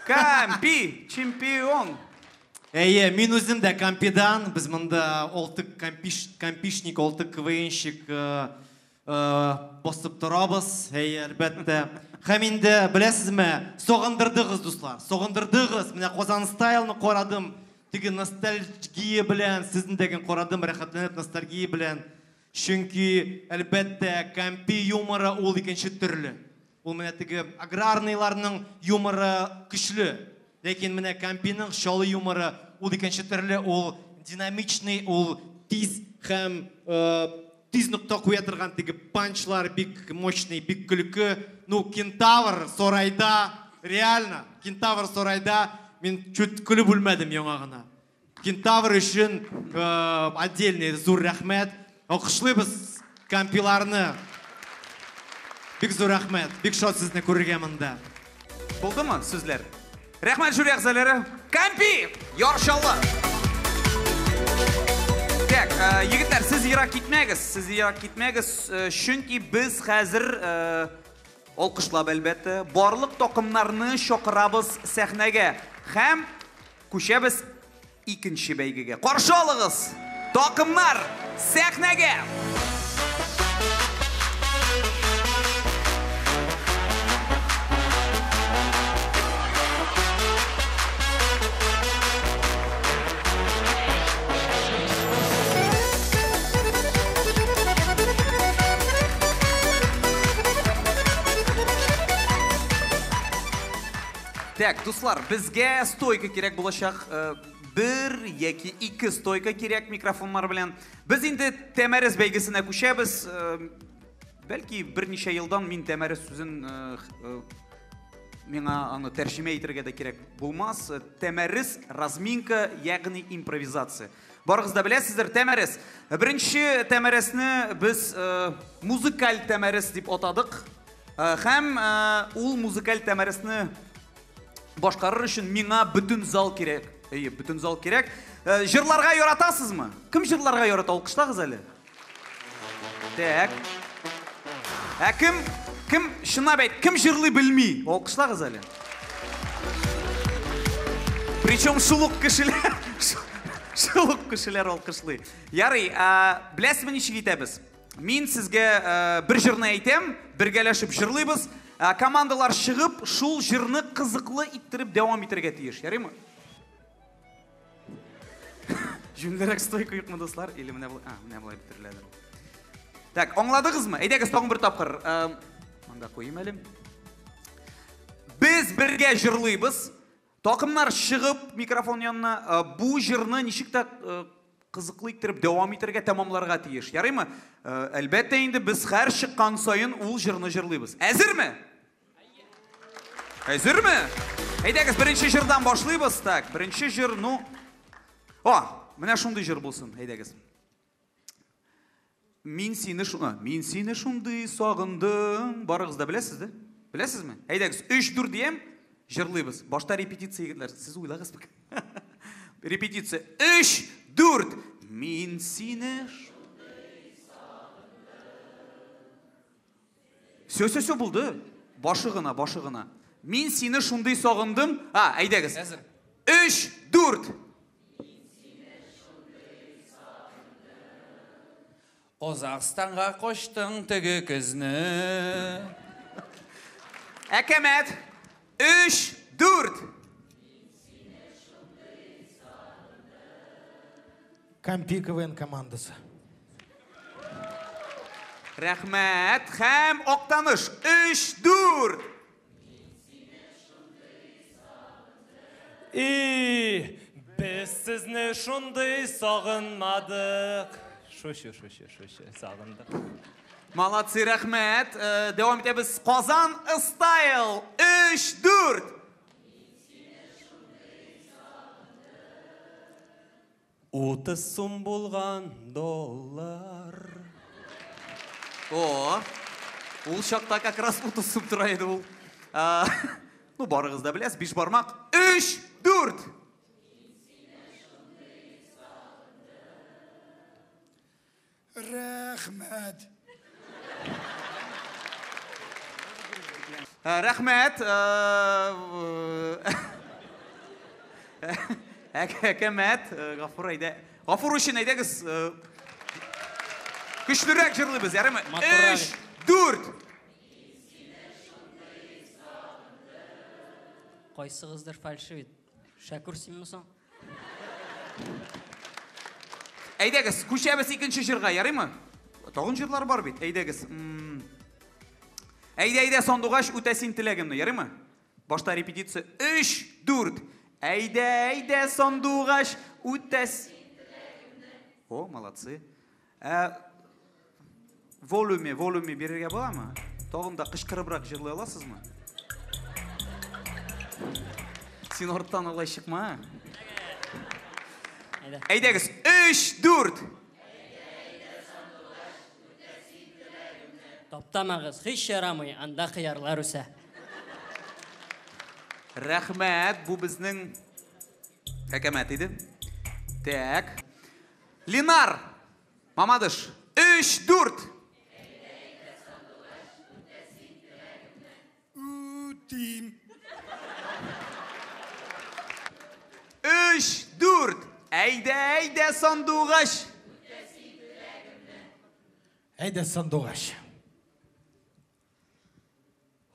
Кампи! Чемпион! Әйе, мин үзем дә Кампидан. Без монда алты кампишник, алты КВНщик басып торабыз. Әйе, әлбәттә. Һәм инде, беләсезме, сагындырдыгыз, дуслар, сагындырдыгыз. Менә Казан стайлны карадым. Теге ностальгия белән, сезнең дә карадым, рәхәтләнеп ностальгия белән. Чөнки, әлбәттә, Кампи юморы ул икенче төрле. Ул менә теге аграрныйларның юморы көчле. Ләкин менә Кампиның чалы юморы ул икенче төрле, ул динамичный, ул тиз һәм тиз нокта куя торган теге панчлар бик мощный, бик көлке. Ну, Кентавр сарайда, реально, Кентавр сарайда мин чуть көлеп үлмәдем яңа гына. Кентавр өчен отдельный зур рәхмәт. Алкышлыйбыз Кампиларны. Бик зур рәхмәт. Бик шат сезне күрергә монда. Булдымы сүзләр? Рәхмәт жюри әгъзалары. Кампи! Яр Чаллы! Так, егетләр, сез ерак китмәгез, сез ерак китмәгез, чөнки без хәзер алкышлап, әлбәттә, барлык такымнарны чакырабыз сәхнәгә һәм күчәбез икенче бәйгегә. Каршы алыгыз! Такымнар сәхнәгә! Так, дуслар, безгә стойка кирәк булачак. Бер яки ике стойка кирәк микрофоннар белән. Без инде Тәмәрес бәйгесенә күчәбез. Бәлки берничә елдан мин Тәмәрес сүзен миңа аны тәрҗемә итәргә дә кирәк булмас. Тәмәрес, разминка, ягъни импровизация. Барыгыз да беләсездер, Тәмәрес. Беренче Тәмәресне без музыкаль Тәмәрес дип атадык. Һәм ул музыкаль Тәмәресне башкарыр өчен миңа бөтен зал кирәк. Әйе, бөтен зал кирәк. Җырларга яратасызмы? Кем җырларга ярата? Алкышлагыз әле. Так. Ә кем, кем, чынлап әйт, кем җырлый белми? Алкышлагыз әле. Причем шул ук кешеләр, шул ук кешеләр алкышлый. Ярый, беләсезме ничек итәбез? Мин сезгә бер җырны әйтәм, бергәләшеп җырлыйбыз. Командалар чыгып, шул җырны кызыклы иттереп дәвам итәргә тиеш. Ярыймы? Җүнлерәк стойка юкмы, дуслар? Или менә болай, менә болай бетереләдер. Так, аңладыгызмы? Әйдәгез тагын бер тапкыр. Монда куйым әле. Без бергә җырлыйбыз. Такымнар чыгып микрофон янына, бу җырны ничек тә кызыклы иттереп дәвам итәргә, тәмамларга тиеш. Ярыймы? Әлбәттә инде без һәр чыккан саен ул җырны җырлыйбыз. Әзерме? Әзерме? Әйдәгез, беренче җырдан башлыйбыз. Так, беренче җыр, ну... О, менә шундый җыр булсын, әйдәгез. Мин сине шуна, мин сине шундый сагындым. Барыгыз да беләсез, да? Беләсезме? Әйдәгез, 3-4 диям, җырлыйбыз. Башта репетиция, егетләр, сез уйлагыз. Репетиция. 3-4. Мин сине шундый сагындым. Все, все, все булды. Башы гына, башы гына. Мин сине шундый сагындым. А, әйдәгез. 3-4. Казахстанга коштың теге көзне. Әкәмәт. 3-4. Кампи КВН командасы. Рәхмәт. Һәм Актаныш. 3-4. И, без сезне шундый сагынмадык. Шучу, шучу, шучу, сагындык. Молодцы, рәхмәт. Дәвам итәбез. Казан Стайл. 3-4. 30 сум булган доллар. О, ул чакта как раз 30 сум тора иде ул. Ну, барыгыз да беләсез, биш бармак. 3-4. Рәхмәт. Рәхмәт. Әкәмәт, Гафур әйдә. Гафур өчен әйдәгез. Көчлерәк җырлыйбыз, ярыймы? 3-4. Кайсыгыздыр фальшивит? Шәкүр синме соң? Әйдәгез, күчәбез икенче җырга, ярыймы? Тагын җырлар бар бит. Әйдәгез. Әйдә, әйдә, сандугач, үтә син теләгемне, ярыймы? Башта репетиция. 3-4. Әйдә, әйдә, сандугач, үтә О, молодцы. Волюме, волюме бирергә буламы? Тагын да кычкырыбрак җырлый аласызмы? Син арттан алай чыкма. Әйдәгез, 3, 4. Таптамагыз, һич ярамый, анда кыярлар үсә. Рәхмәт, бу безнең әкәмәт иде. Так. Ленар, Мамадыш, 3, 4. Үтим. 3, 4. Әйдә, әйдә, сандугач. Әйдә, сандугач.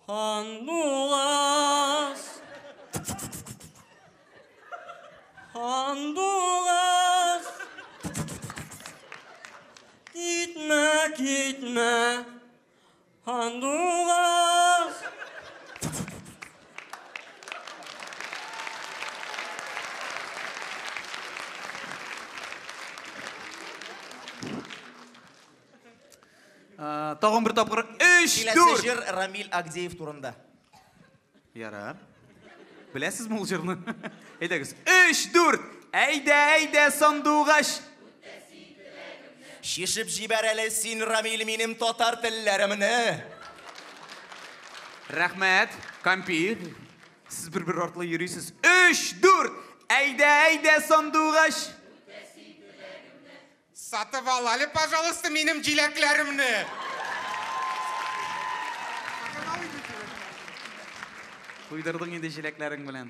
Сандугач. Сандугач. Китмә, китмә. Сандугач. Тагын бер тапкыр 3, Киләсе 4. җыр Рамил Агдеев турында. Ярар. Беләсезме ул җырны? Әйдәгез. 3, 4. Әйдә, әйдә, сандугач. Шишеп җибәр әле син, Рамил, минем татар телләремне. Рәхмәт, Кампи. Сез бер-бер артлы йөрисез. 3, 4. Әйдә, әйдә, сандугач. Сатып ал әле, пожалуйста, минем җиләкләремне. Туйдырдың инде җиләкләрең белән.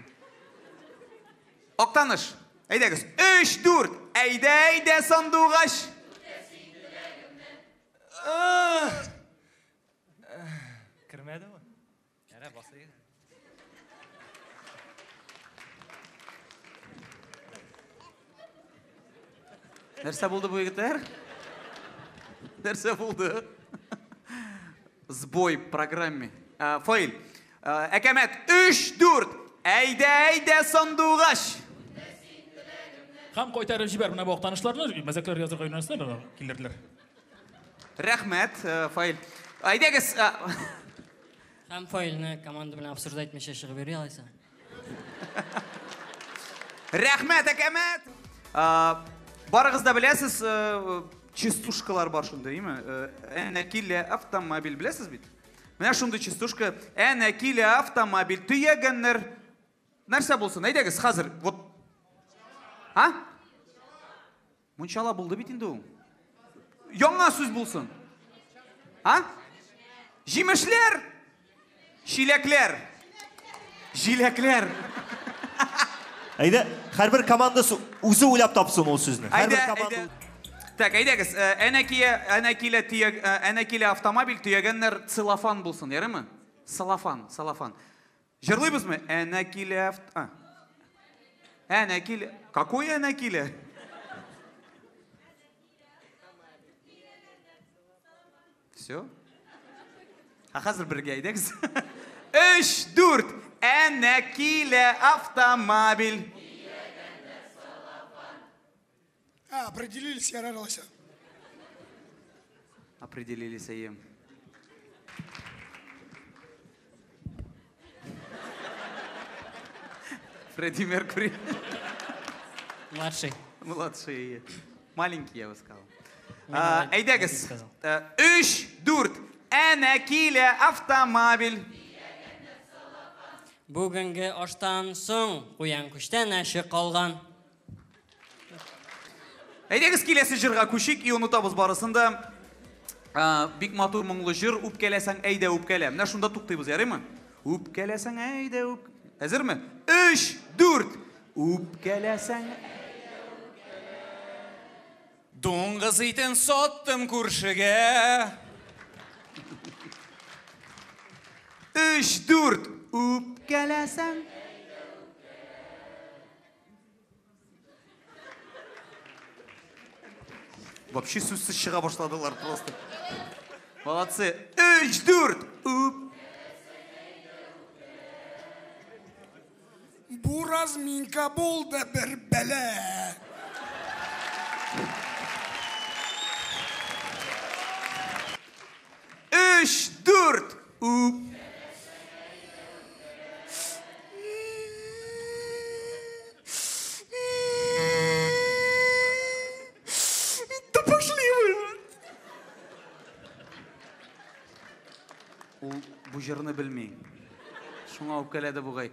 Актаныш. Әйдәгез. 3, 4. Әйдә, әйдә, сандугач. Кермәдеме? Әнә басыйк. Нәрсә булды бу егетләр? Нәрсә булды? Сбой в программе. Фаил. Әкәмәт 3, 4. Әйдә, әйдә, сандугач. Һәм кайтарып җибәр менә бу актанышларны, мәзәкләр язырга өйрәнсеннәр, килерләр. Рәхмәт, Фаил. Әйдәгез. Һәм Фаилне команда белән обсуждать итмичә чыгып йөри алайса. Рәхмәт, әкәмәт. Барыгыз да беләсез, частушкалар бар шундый, әйме? Әнә килә автомобиль, беләсез бит? Менә шундый частушка. Әнә килә автомобиль, төягәннәр. Нәрсә булсын? Әйдәгез, хәзер. Вот. А? Мунчала булды бит инде ул. Яңа сүз булсын. А? Җимешләр. Чиләкләр. Җиләкләр. Әйдә, һәрбер командасы үзе уйлап тапсын ул сүзне. Һәрбер Әйдә, команда әйдә. Так, әйдәгез, әнә килә, әнә килә төяг, әнә килә автомобиль төягәннәр целлофан булсын, ярыймы? Целлофан, целлофан. Җырлыйбызмы? Әнә килә авт... А. Әнә килә. Какой әнә килә? Все? Ә хәзер бергә әйдәгез. 3, 4. Әнә килә автомобиль. А, определились, я рарался. Определились, әйе. Фредди Меркьюри. Младший. Младший, әйе. Маленький, я бы сказал. Мин маленький Әйдәгез. сказал. 3, 4. Әнә килә автомобиль. Бүгенге аштан соң куян күчтәнәче калган. Әйдәгез киләсе җырга күчик и онытабыз барысын да. Бик матур моңлы җыр, үпкәләсәң әйдә үпкәлә. Менә шунда туктыйбыз, ярыймы? Үпкәләсәң әйдә үп. Әзерме? 3, 4. Үпкәләсәң. Дуңгыз итен саттым күршегә. 3, 4. Үпкәләсәң. Вообще сүзсез чыга башладылар просто. Молодцы. 3, 4. Үп. Бу разминка булды бер бәлә. 3, 4. Үп. Бу җырны белми. Шуңа үпкәләде бугай.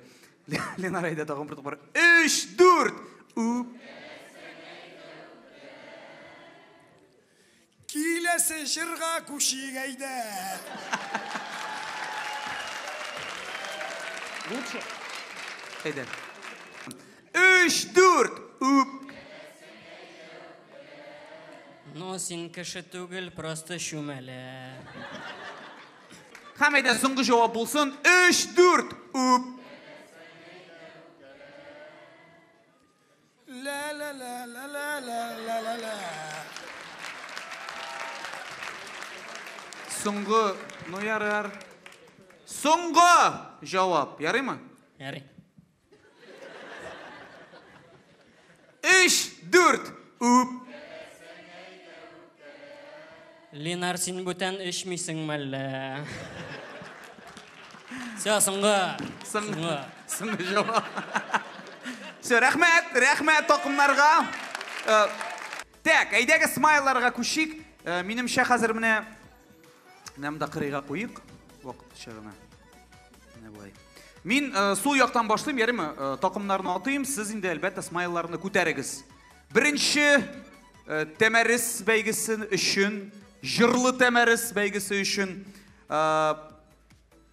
Ленар, әйдә тагын бер тапкыр. Өч, дүрт, үп. Киләсе җырга күчик әйдә. Лучше. Әйдә. Өч, дүрт, үп. Ну, син кеше түгел, просто чүмәлә. Һәм әйдә соңгы җавап булсын. Өч, дүрт, үп. Ла ла ла ла ла ла ла ла ла. Соңгы, ну ярар. Соңгы җавап, ярыймы? Ярый. Өч, дүрт, үп. Ленар, син бүтән эчмисең мәллә? Все, соңгы. Соңгы. Соңгы җавап. Все, рәхмәт, рәхмәт такымнарга. Так, әйдәгез смайларга күчик. Минемчә хәзер менә менә монда кырыйга куйык. Вакытча гына. Менә болай. Мин сул яктан башлыйм, ярыймы? Такымнарны атыйм, сез инде әлбәттә смайларны күтәрегез. Беренче тәмәрес бәйгесе өчен, җырлы тәмәрес бәйгесе өчен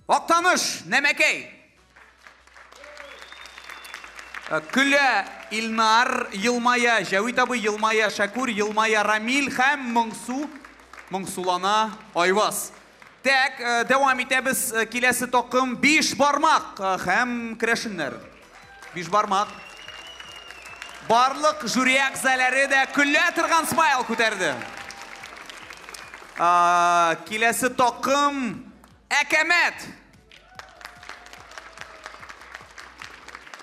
Актаныш, Нәмәкәй. Көлә Илнар, елмая Җәвит абый, елмая Шәкүр, елмая Рамил һәм моңсу, моңсулана Айваз. Так, дәвам итәбез. Киләсе такым биш бармак һәм керәшеннәр. Биш бармак. Барлык жюри әгъзалары да көлә торган смайл күтәрде. Киләсе такым Әкәмәт.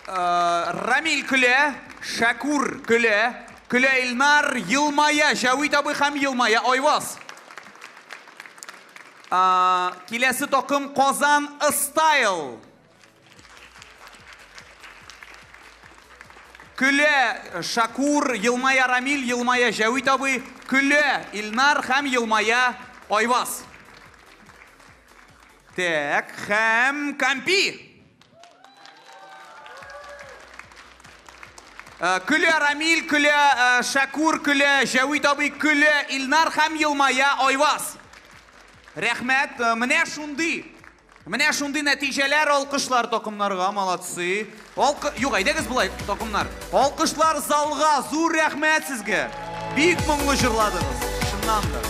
Рамил көлә, Шәкүр көлә, көлә Илнар, елмая Җәвит абый һәм елмая Айваз. Киләсе такым Казан Стайл. Көлә Шакур, елмая Рамил, елмая Җәвит абый, көлә Илнар һәм елмая Айваз. Так, һәм Кампи. Көлә Рамил, көлә Шакур, көлә Җәвит абый, көлә Илнар һәм елмая Айваз. Рәхмәт, менә шундый. Менә шундый нәтиҗәләр, алкышлар такымнарга, молодцы. Алкы... Юк, әйдәгез болай, такымнар. Алкышлар залга, зур рәхмәт сезгә. Бик моңлы җырладыгыз, чыннан да.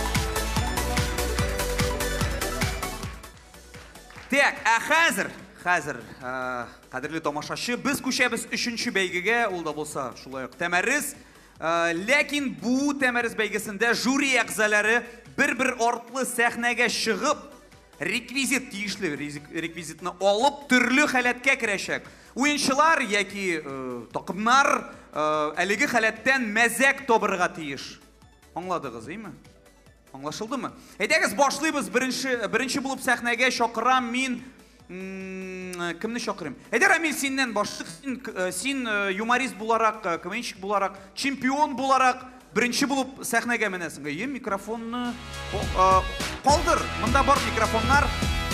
Так, ә хәзер, хәзер, кадерле тамашачы, без күчәбез өченче бәйгегә, ул да булса шулай ук тәмәрез. Ләкин бу тәмәрез бәйгесендә жюри әгъзалары бер-бер артлы сәхнәгә чыгып, реквизит тиешле реквизитны алып, төрле халәткә керәчәк. Уенчылар яки такымнар әлеге халәттән мәзәк табырга тиеш. Аңладыгыз, әйме? Аңлашылдымы? Әйдәгез, башлыйбыз. Беренче, беренче булып сәхнәгә чакырам мин. Кемне чакырыйм? Әйдә, Рамил, синнән башлыйк. Син, син юморист буларак, КВНщик буларак, чемпион буларак беренче булып сәхнәгә менәсең. Әйе, микрофонны калдыр. Монда бар микрофоннар.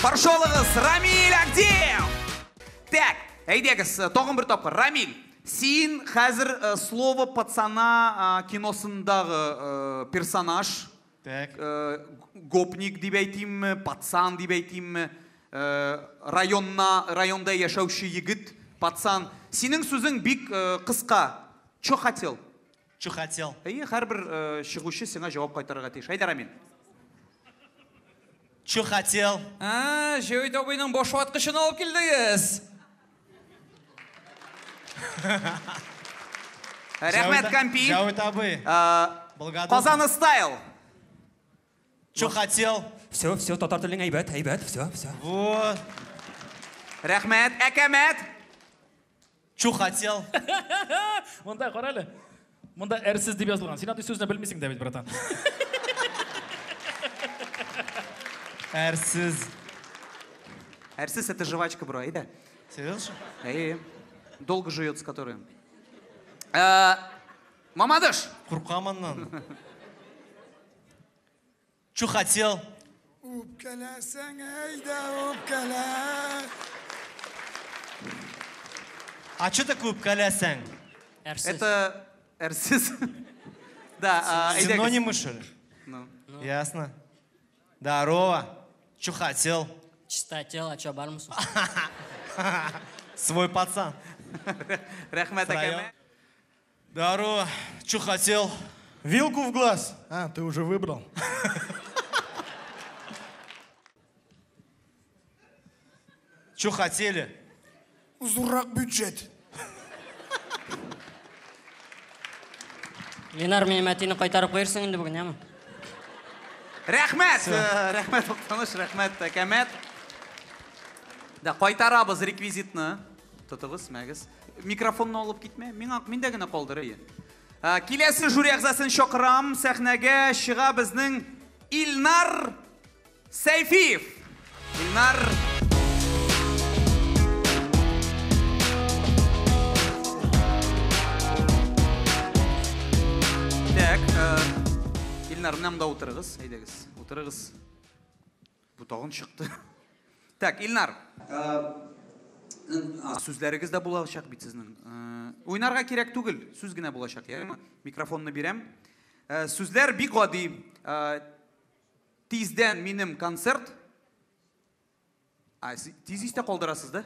Каршы алыгыз, Рамил Агдеев! Так, әйдәгез, тагын бер тапкыр. Рамил, син хәзер Слово пацана киносындагы персонаж. Так. Гопник дип әйтимме, пацан дип әйтимме, районна, районда яшәүче егет, пацан. Синең сүзең бик кыска. Чё хотел? Чё хотел? Әйе, һәрбер чыгучы сиңа җавап кайтарырга тиеш. Әйдә, Рамил. Чё хотел? А, Җәвит абыйның баш ваткычын алып килдегез. Рәхмәт, Кампи. Җәвит абый. Благодарю. Казан стайл. Чё хотел? Все, все, татар телең әйбәт, әйбәт, все, все. Вот. Рәхмәт, әкәмәт. Чё хотел? Монда кара әле. Монда әрсез дип язылган. Син андый сүзне белмисең дә бит, братан. Әрсез. Әрсез это жвачка, бро, әйдә. Серьезно? Әйе. Долго жуется, который. Мамадыш. Куркам аннан. Чё хотел? Үпкәләсәң, әйдә үпкәлә. А что такое үпкәләсәң? Это әрсез. Да, әйдәгез. Синонимы, что ли? Ну. Ясно. Здорово. Че хотел? Чистота, а че, бармы соң? Свой пацан. Рәхмәт, әкәмә. Здорово. Че хотел? Вилку в глаз. А, ты уже выбрал. Че хотели? Зуррак бюджет. Ленар, минем әтине кайтарып куерсың инде бүген, яме? Рәхмәт, рәхмәт, Актаныш, рәхмәт, Әкәмәт. Да, кайтарабыз реквизитны. Тотыгыз, мәгез. Микрофонны алып китмә, миңа миндә генә калдыр, әйе. Киләсе жюри әгъзасын чакырам, сәхнәгә чыга безнең Илнар Сәйфиев. Илнар. Так, Илнар, менә монда утырыгыз, әйдәгез, утырыгыз. Бу тагын чыкты. Так, Илнар. Сүзләрегез дә булачак бит сезнең. Уйнарга кирәк түгел, сүз генә булачак, ярыймы? Микрофонны бирәм. Сүзләр бик гади. Тиздән минем концерт. Тиз истә калдырасыз да?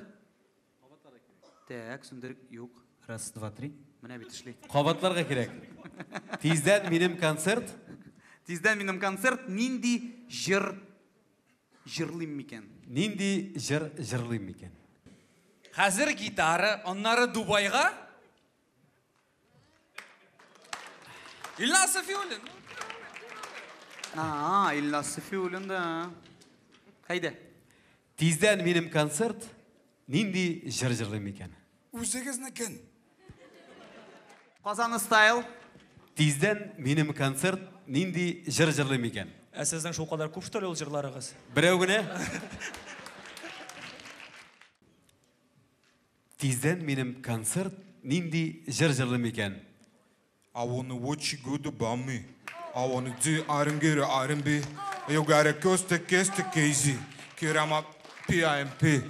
Так, сүндер, юк. Раз, два, три. Менә бит эшли. Кабатларга кирәк. Тиздән минем концерт. Тиздән минем концерт. Нинди җыр җырлыйм микән? Нинди җыр җырлыйм микән? Хәзер гитара, аннары Дубайга. Илназ Сафиуллин. А, Илназ Сафиуллин да. Әйдә. Тиздән минем концерт. Нинди җыр җырлыйм микән? Үзегезнекен. Казан стайл. Тиздән минем концерт. Нинди җыр җырлыйм микән? Ә сезнең шул кадәр күп что ли ул җырларыгыз? Берәү генә. Тиздән минем концерт. Нинди җыр җырлыйм микән? I wanna watch you go to me. I wanna do R&B, R&B. You gotta coast to case to crazy. Kirama PIMP.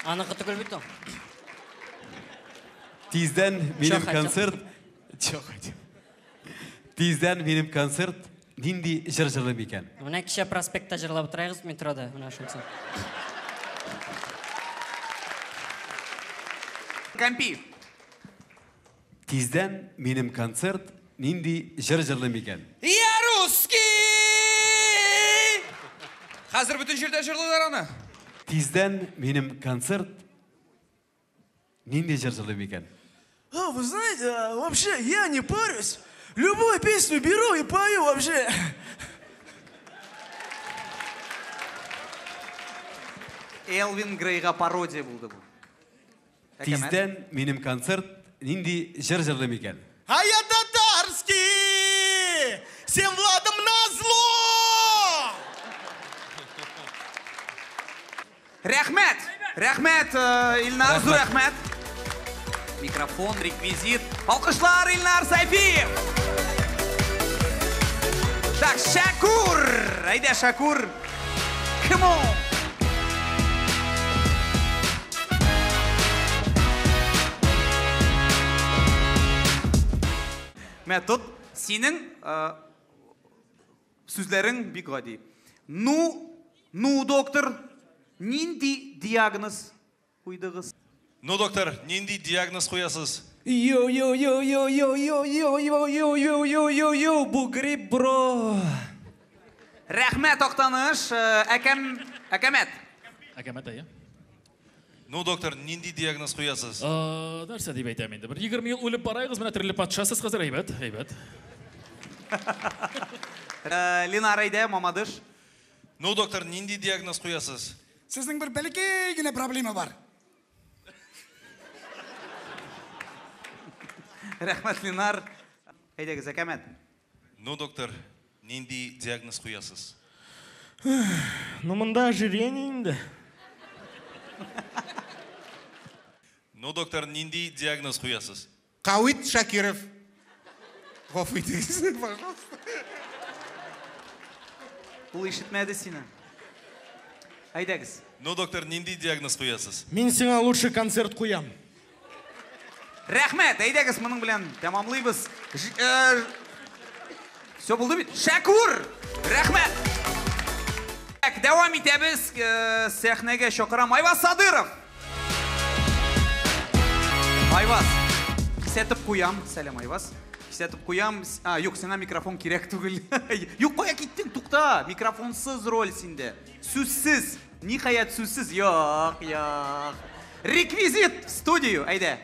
Аныкы түгел бит ул. Тиздән минем концерт. Чё хотел? Тиздән минем концерт. Нинди җыр җырлыйм икән? Менә кичә проспектта җырлап утырабыз метрода, менә шунысы. Кампи. Тиздән минем концерт. Нинди җыр җырлыйм икән? Я русский! Хәзер бөтен җирдә җырлыйлар аны. Тиздән минем концерт. Нинди җыр җырлыйм икән? А, вы знаете, вообще я не парюсь. Любую песню беру и пою вообще. Элвин Грейга пародия булды бу. Тиздән минем концерт. Нинди җыр җырлыйм икән? А я татарский! Всем Владом назло! Рәхмәт! Рәхмәт, Илнар, зур рәхмәт. Микрофон, реквизит. Алкышлар, Илнар Сайфиев! Так, Шакур! Әйдә, Шакур! Come on! Мә, тот, синең сүзләрең бик гади. Ну, ну, доктор, нинди диагноз куйдыгыз? Ну, доктор, нинди диагноз куясыз? Йоу, йоу, йоу, йоу, йоу, йоу, йоу, йоу, йоу, йоу, йоу, йоу, йоу, бу грипп, бро. Рәхмәт, Актаныш, әкәм, әкәмәт. Әкәмәт, әйе. Ну, доктор, нинди диагноз куясыз? Нәрсә дип әйтәм инде? Бер 20 ел үлеп барайгыз, менә төрле патшасыз хәзер, әйбәт, әйбәт. Ленар, әйдә, Мамадыш. Ну, доктор, нинди диагноз куясыз? Сезнең бер бәләкәй генә проблема бар. Рәхмәт, Ленар. Әйдәгез, әкәмәт. Ну, доктор, нинди диагноз куясыз? Ну, монда ожирение инде. Ну, доктор, нинди диагноз куясыз? Кавит Шакиров. Гафу итегез, пожалуйста. Ул ишетмәде сине. Әйдәгез. Ну, доктор, нинди диагноз куясыз? Мин сиңа лучше концерт куям. Рәхмәт, әйдәгез моның белән тәмамлыйбыз. Все булды бит. Шәкүр! Рәхмәт! Так, дәвам итәбез. Сәхнәгә чакырам Айваз Садыров. Айваз, кисәтеп куям. Сәлам, Айваз. Кисәтеп куям. А, юк, сиңа микрофон кирәк түгел. Юк, кая киттең? Тукта, микрофонсыз роль синдә. Сүзсез. Ниһаять, сүзсез. Юк, юк. Реквизит в студию, әйдә.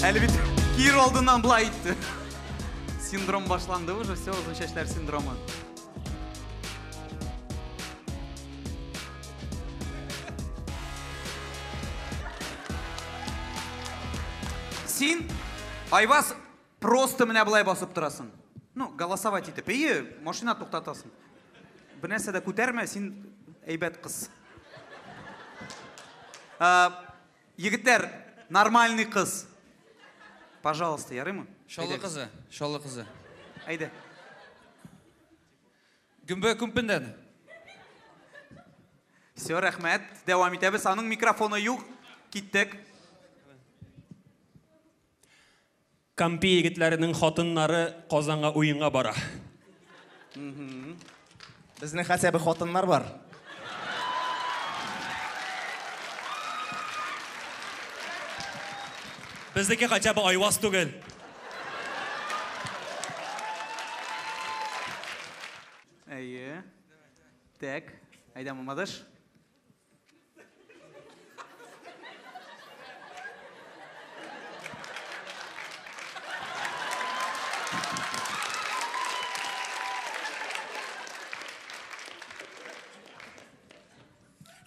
Әле бит киер алдыннан былай итте. Синдром башланды уже, все, озын чәчләр синдромы. Син, Айваз, просто менә былай басып торасың. Ну, голосовать итеп. Әйе, машина туктатасың. Бер нәрсә дә күтәрмә, син әйбәт кыз. Егетләр, нормальный кыз. Пожалуйста, ярыймы? Чаллы кызы, Чаллы кызы. Әйдә. Гөмбә күмпендән. Все, рәхмәт. Дәвам итәбез. Аның микрофоны юк. Киттек. Кампи егетләренең хатыннары Казанга уенга бара. Безнең хотя бы хатыннар бар. Безнеке хотя бы Айваз түгел. Әйе. Так, әйдә, Мамадыш.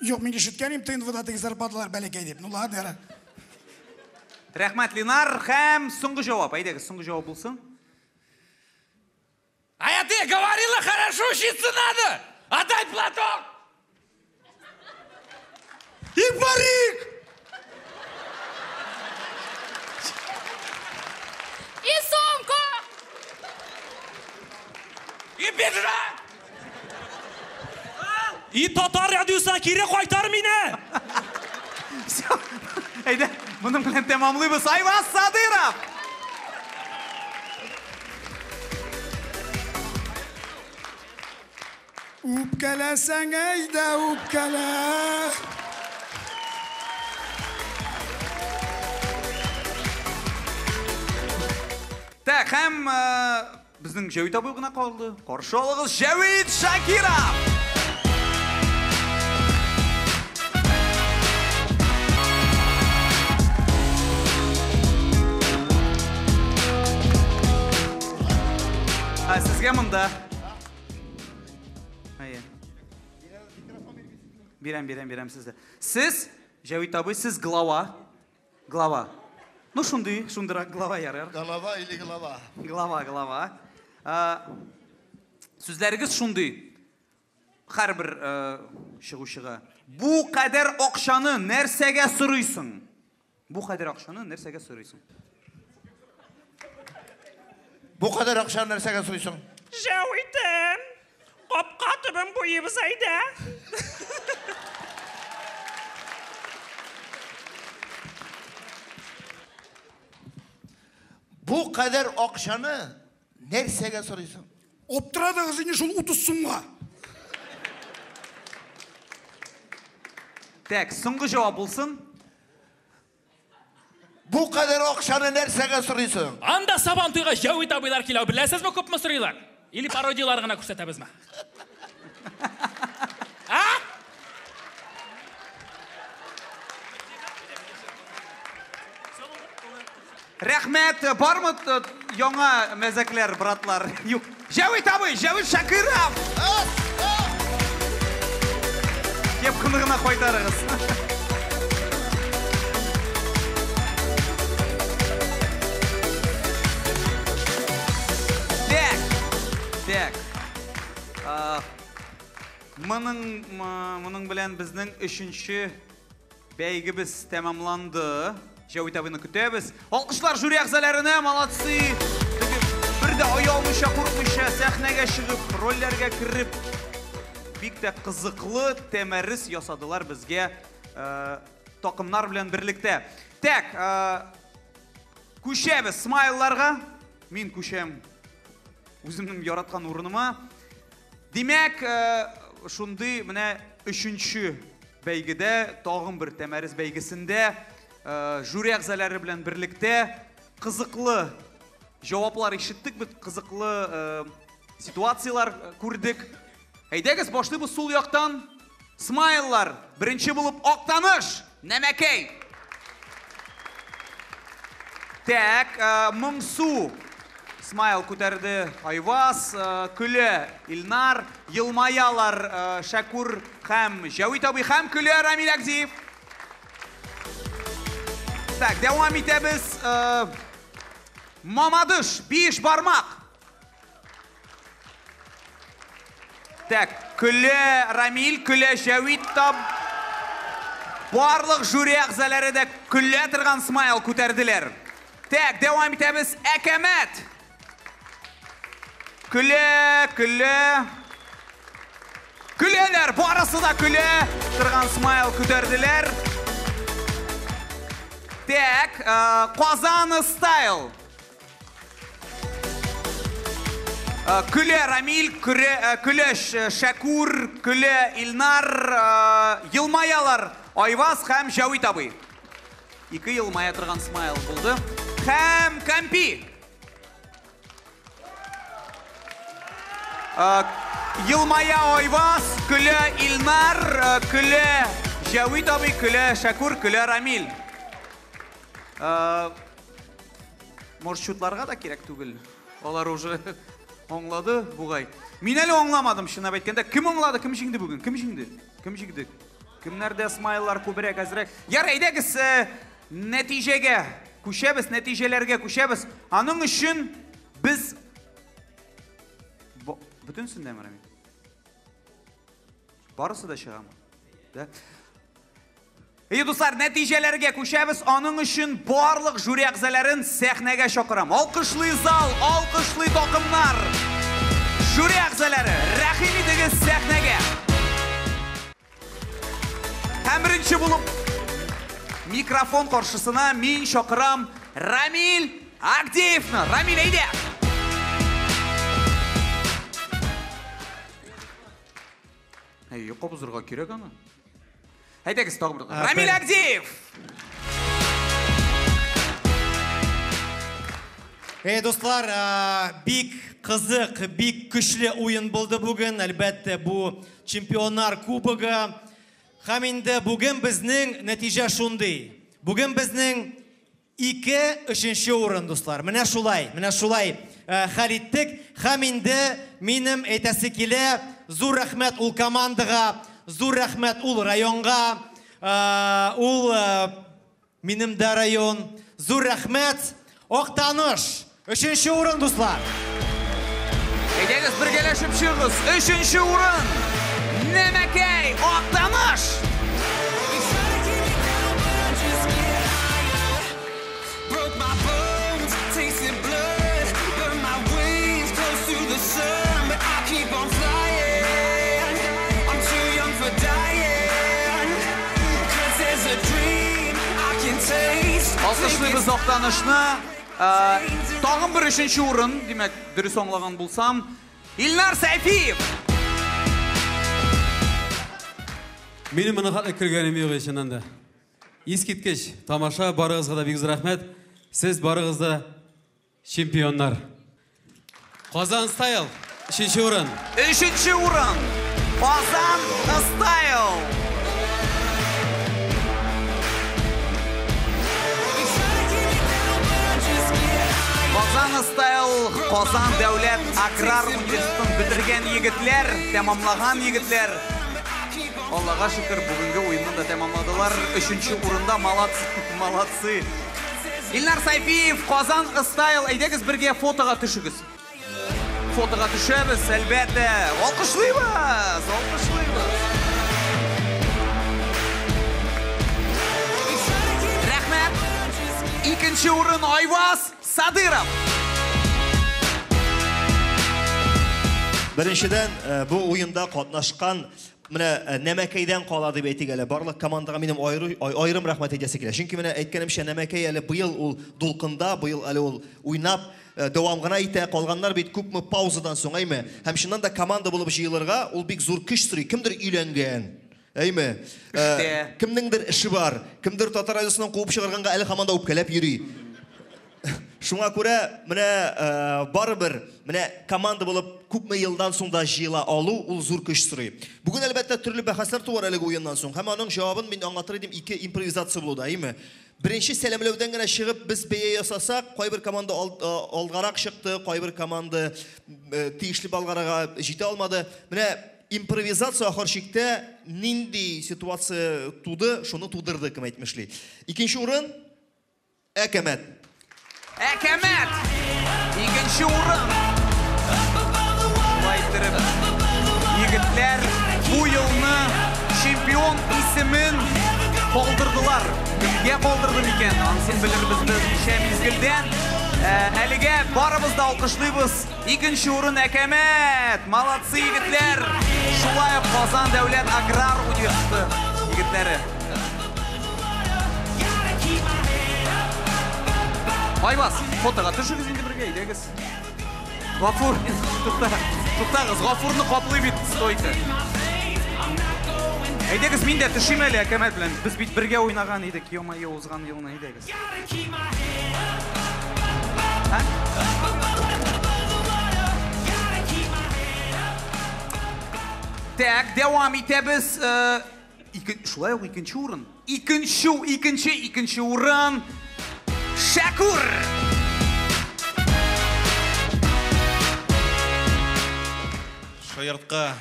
Юк, мин ишеткән идем, ТНВда теге зарплаталар бәләкәй дип. Ну ладно, ярар. Рәхмәт, Ленар. Һәм соңгы җавап. Әйдәгез, соңгы җавап булсын. А я тебе говорила, хорошо учиться надо! Отдай платок! И парик! И сумку! И пиджак! И татар радиосына кире кайтар мине! Все. Әйдә, моның белән тәмамлыйбыз. Айваз Садыров! Үпкәләсәң әйдә, үпкәлә. Так, һәм безнең Җәвит абый гына калды. Каршы алыгыз Җәвит Шакиров! Сезгә монда. Әйе. Бирәм, бирәм, бирәм сезгә. Сез, Җәвит абый, сез глава. Глава. Ну, шундый, шундыйрак глава ярар. Голова или глава? Глава, глава. Сүзләрегез шундый. Һәрбер чыгучыга. Бу кадәр акчаны нәрсәгә сорыйсың? Бу кадәр акчаны нәрсәгә сорыйсың? Бу кадәр акчаны нәрсәгә сорыйсың? Җәвитем, капка төбен буйыбыз әйдә. Бу кадәр акчаны нәрсәгә сорыйсың? Аптырадыгыз инде шул 30 сумга. Так, соңгы җавап булсын. Бу кадәр акчаны нәрсәгә сорыйсың? Анда Сабантуйга Җәвит абыйлар килә, беләсезме, күпме сорыйлар? Или пародиялар гына күрсәтәбезме? А? Рәхмәт, бармы яңа мәзәкләр, братлар? Юк. Җәвит абый, Җәвит Шакиров! Кепканы гына кайтарыгыз. Так, так. Моның белән безнең өченче бәйгебез тәмамланды. Җәвит абыйны көтәбез. Алкышлар жюри әгъзаларына, молодцы. Теге бер дә оялмыйча, курыкмыйча сәхнәгә чыгып, рольләргә кереп, бик тә кызыклы тәмәрес ясадылар безгә такымнар белән берлектә. Так, күчәбез смайлларга. Мин күчәм үземнең яраткан урыныма. Димәк, шундый менә өченче бәйгедә, тагын бер тәмәрес бәйгесендә жюри әгъзалары белән берлектә кызыклы җаваплар ишеттек, без кызыклы ситуацияләр күрдек. Әйдәгез, башлыйбыз сул яктан. Смайллар, беренче булып Актаныш, Нәмәкәй. Так, Моңсу смайл күтәрде Айваз, көлә Илнар, елмаялар Шәкүр һәм Җәвит абый һәм көлә Рамил Агдиев. Так, дәвам итәбез. Мамадыш, биш бармак. Так, көлә Рамил, көлә Җәвит таб. Барлык жюри әгъзалары да көлә торган смайл күтәрделәр. Так, дәвам итәбез. Әкәмәт. Көлә, көлә. Көләләр, барысы да көлә торган смайл күтәрделәр. Так, Казан стайл. Көлә Рамил, көлә Шәкүр, көлә Илнар, елмаялар Айваз һәм Җәвит абый. Ике елмая торган смайл булды. Һәм Кампи. Елмая Айваз, көлә Илнар, көлә Җәвит абый, көлә Шәкүр, көлә Рамил. Маршрутларга да кирәк түгел. Алар уже аңлады бугай. Мин әле аңламадым, чынлап әйткәндә. Кем аңлады, кем җиңде бүген? Кем җиңде? Кем җиңде? Кемнәрдә смайллар күбрәк, әзрәк? Ярый, әйдәгез, нәтиҗәгә күчәбез, нәтиҗәләргә күчәбез. Аның өчен без бөтенсендәме, Рамил? Барысы да чыгамы? Да? Әйе, дуслар, нәтиҗәләргә күчәбез. Аның өчен барлык жюри әгъзаларын сәхнәгә чакырам. Алкышлый зал, алкышлый такымнар. Жюри әгъзалары, рәхим итегез сәхнәгә. Һәм беренче булып микрофон каршысына мин чакырам Рамил Агдеевны. Рамил, әйдә! Әй, кабызырга кирәк аны. Әйдәгез тагын бер. Рамил Агдеев! Эй, дуслар, бик кызык, бик көчле уен булды бүген. Әлбәттә, бу Чемпионнар кубогы. Һәм инде бүген безнең нәтиҗә шундый. Бүген безнең 2-3 урын, дуслар. Менә шулай, менә шулай хәл иттек. Һәм инде минем әйтәсе килә, зур рәхмәт ул командага, зур рәхмәт ул районга, ул минем дә район. Зур рәхмәт Актаныш. 3 урын, дуслар. Әйдәгез, бергәләшеп чыгыгыз. 3 урын. Нәмәкәй, Актаныш. Алкышлыйбыз Актанышны. Тагын бер 3 урын, димәк, дөрес аңлаган булсам, Илнар Сәйфиев. Минем моны хәтле көлгәнем юк чыннан да. Искиткеч тамаша, барыгызга да бик зур рәхмәт. Сез барыгыз да чемпионнар. Казан стайл 3 урын. 3 урын. Казан стайл. Казан стайл, Казан дәүләт аграр университетын бетергән егетләр, тәмамлаган егетләр. Аллага шөкер, бүгенге уенны да тәмамладылар. 3 урында, молодцы, молодцы. Илнар Сайфиев, Казан стайл, әйдәгез бергә фотога төшегез. Фотога төшәбез, әлбәттә. Алкышлыйбыз, алкышлыйбыз. Рәхмәт. Икенче урын Айваз Садыров. Беренчедән, бу уенда катнашкан менә Нәмәкәйдән кала дип әйтик әле. Барлык командага минем аерым рәхмәт әйтәсе килә. Чөнки менә әйткәнемчә, Нәмәкәй әле быел ул дулкында, быел әле ул уйнап дәвам гына итә. Калганнар бит күпме паузадан соң, әйме? Һәм чыннан да команда булып җыелырга ул бик зур көч сорый. Кемдер өйләнгән, әйме? Кемнеңдер эше бар, кемдер татар радиосыннан куып чыгарганга әле һаман да үпкәләп йөри. Шуңа күрә менә барыбер менә команда булып күпме елдан соң да җыела алу ул зур көч сорый. Бүген әлбәттә төрле бәхәсләр туар әлеге уеннан соң. Һәм аның җавабын мин аңлатыр идем ике импровизация булуда, әйме? Беренче сәламләүдән генә чыгып без бәя ясасак, кайбер команда алгарак чыкты, кайбер команда тиешле балларга җитә алмады. Менә импровизация ахыр чиктә нинди ситуация туды, шуны тудырды, кем әйтмешли. Икенче урын Әкәмәт. Әкәмәт! Икенче урын. Шулай иттереп, егетләр бу елны чемпион исемен калдырдылар. Кемгә калдырды микән? Анысын белербез без ничә мизгелдән. Әлегә барыбыз да алкышлыйбыз. Икенче урын Әкәмәт! Молодцы, егетләр! Шулай ук Казан дәүләт аграр университеты егетләре. Айваз, фотога төшегез инде бергә, әйдәгез. Гафур, тукта, туктагыз, Гафурны каплый бит стойка. Әйдәгез, мин дә төшим әле Әкәмәт белән. Без бит бергә уйнаган идек, ё-моё, узган елны, әйдәгез. Ә? Так, дәвам итәбез. Шулай ук икенче урын. Икенче, икенче, икенче урын. Шәкүр! Шаяртка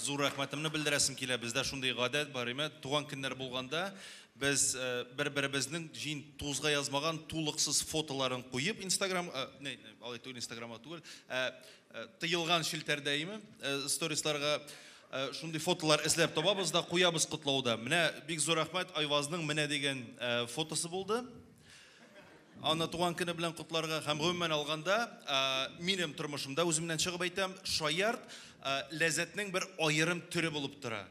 зур рәхмәтемне белдерәсем килә. Бездә шундый гадәт бар, име? Туган көннәр булганда без бер-беребезнең җин тузга язмаган тулыксыз фотоларын куеп Инстаграм, не, алай түгел, Инстаграмга түгел, тыелган челтәрдә, име? Сторисларга шундый фотолар эзләп табабыз да куябыз котлауда. Менә бик зур рәхмәт, Айвазның менә дигән фотосы булды. Аны туган көне белән котларга һәм гомумән алганда, минем тормышымда үземнән чыгып әйтәм, шаярт ләззәтнең бер аерым төре булып тора.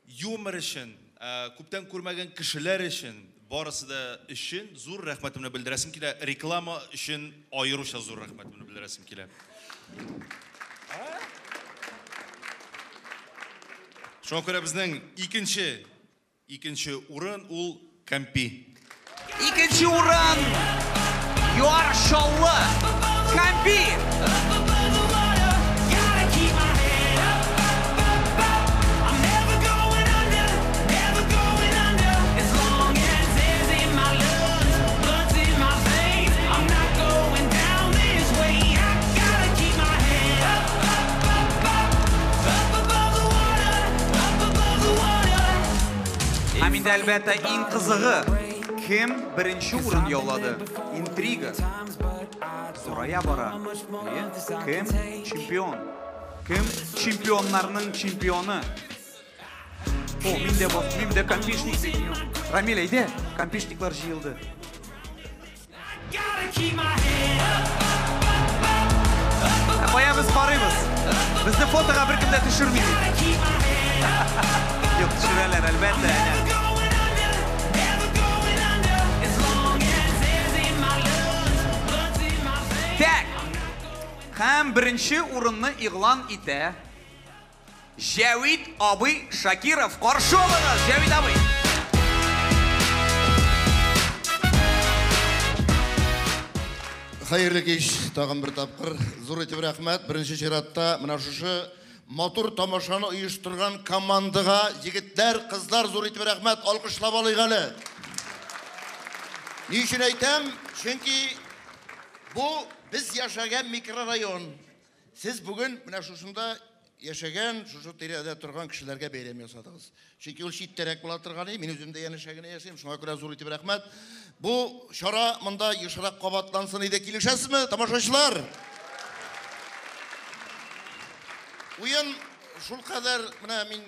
Юмор өчен, күптән күрмәгән кешеләр өчен, барысы да өчен зур рәхмәтемне белдерәсем килә. Реклама өчен аеруча зур рәхмәтемне белдерәсем килә. Шуңа күрә безнең икенче урын ул Кампи. Икенче урын Яр Чаллы Кампи. Һәм инде әлбәттә иң кызыгы, кем беренче урын яулады? Интрига зурая бара. Кем чемпион? Кем чемпионнарның чемпионы? О, мин дә бас, мин дә кампишник бит. Рамил, әйдә, кампишниклар җыелды. Ә кая без карыйбыз? Безне фотога беркем дә төшерми бит. Юк, төшерәләр, әлбәттә, әнә. Так. Һәм беренче урынны игълан итә Җәвит абый Шакиров. Каршы алыгыз, Җәвит абый. Хәерле кич, тагын бер тапкыр. Зур итеп рәхмәт. Беренче чиратта менә шушы матур тамашаны оештырган командага, егетләр, кызлар, зур итеп рәхмәт. Алкышлап алыйк әле. Ни өчен әйтәм? Чөнки бу без яшәгән микрорайон. Сез бүген менә шушында яшәгән, шушы тирәдә торган кешеләргә бәйрәм ясадыгыз. Чөнки ул читтәрәк була торган, мин үзем дә янәшә генә яшим, шуңа күрә зур итеп рәхмәт. Бу чара монда ешрак кабатлансын иде. Килешәсезме, тамашачылар? Уен шул кадәр, менә мин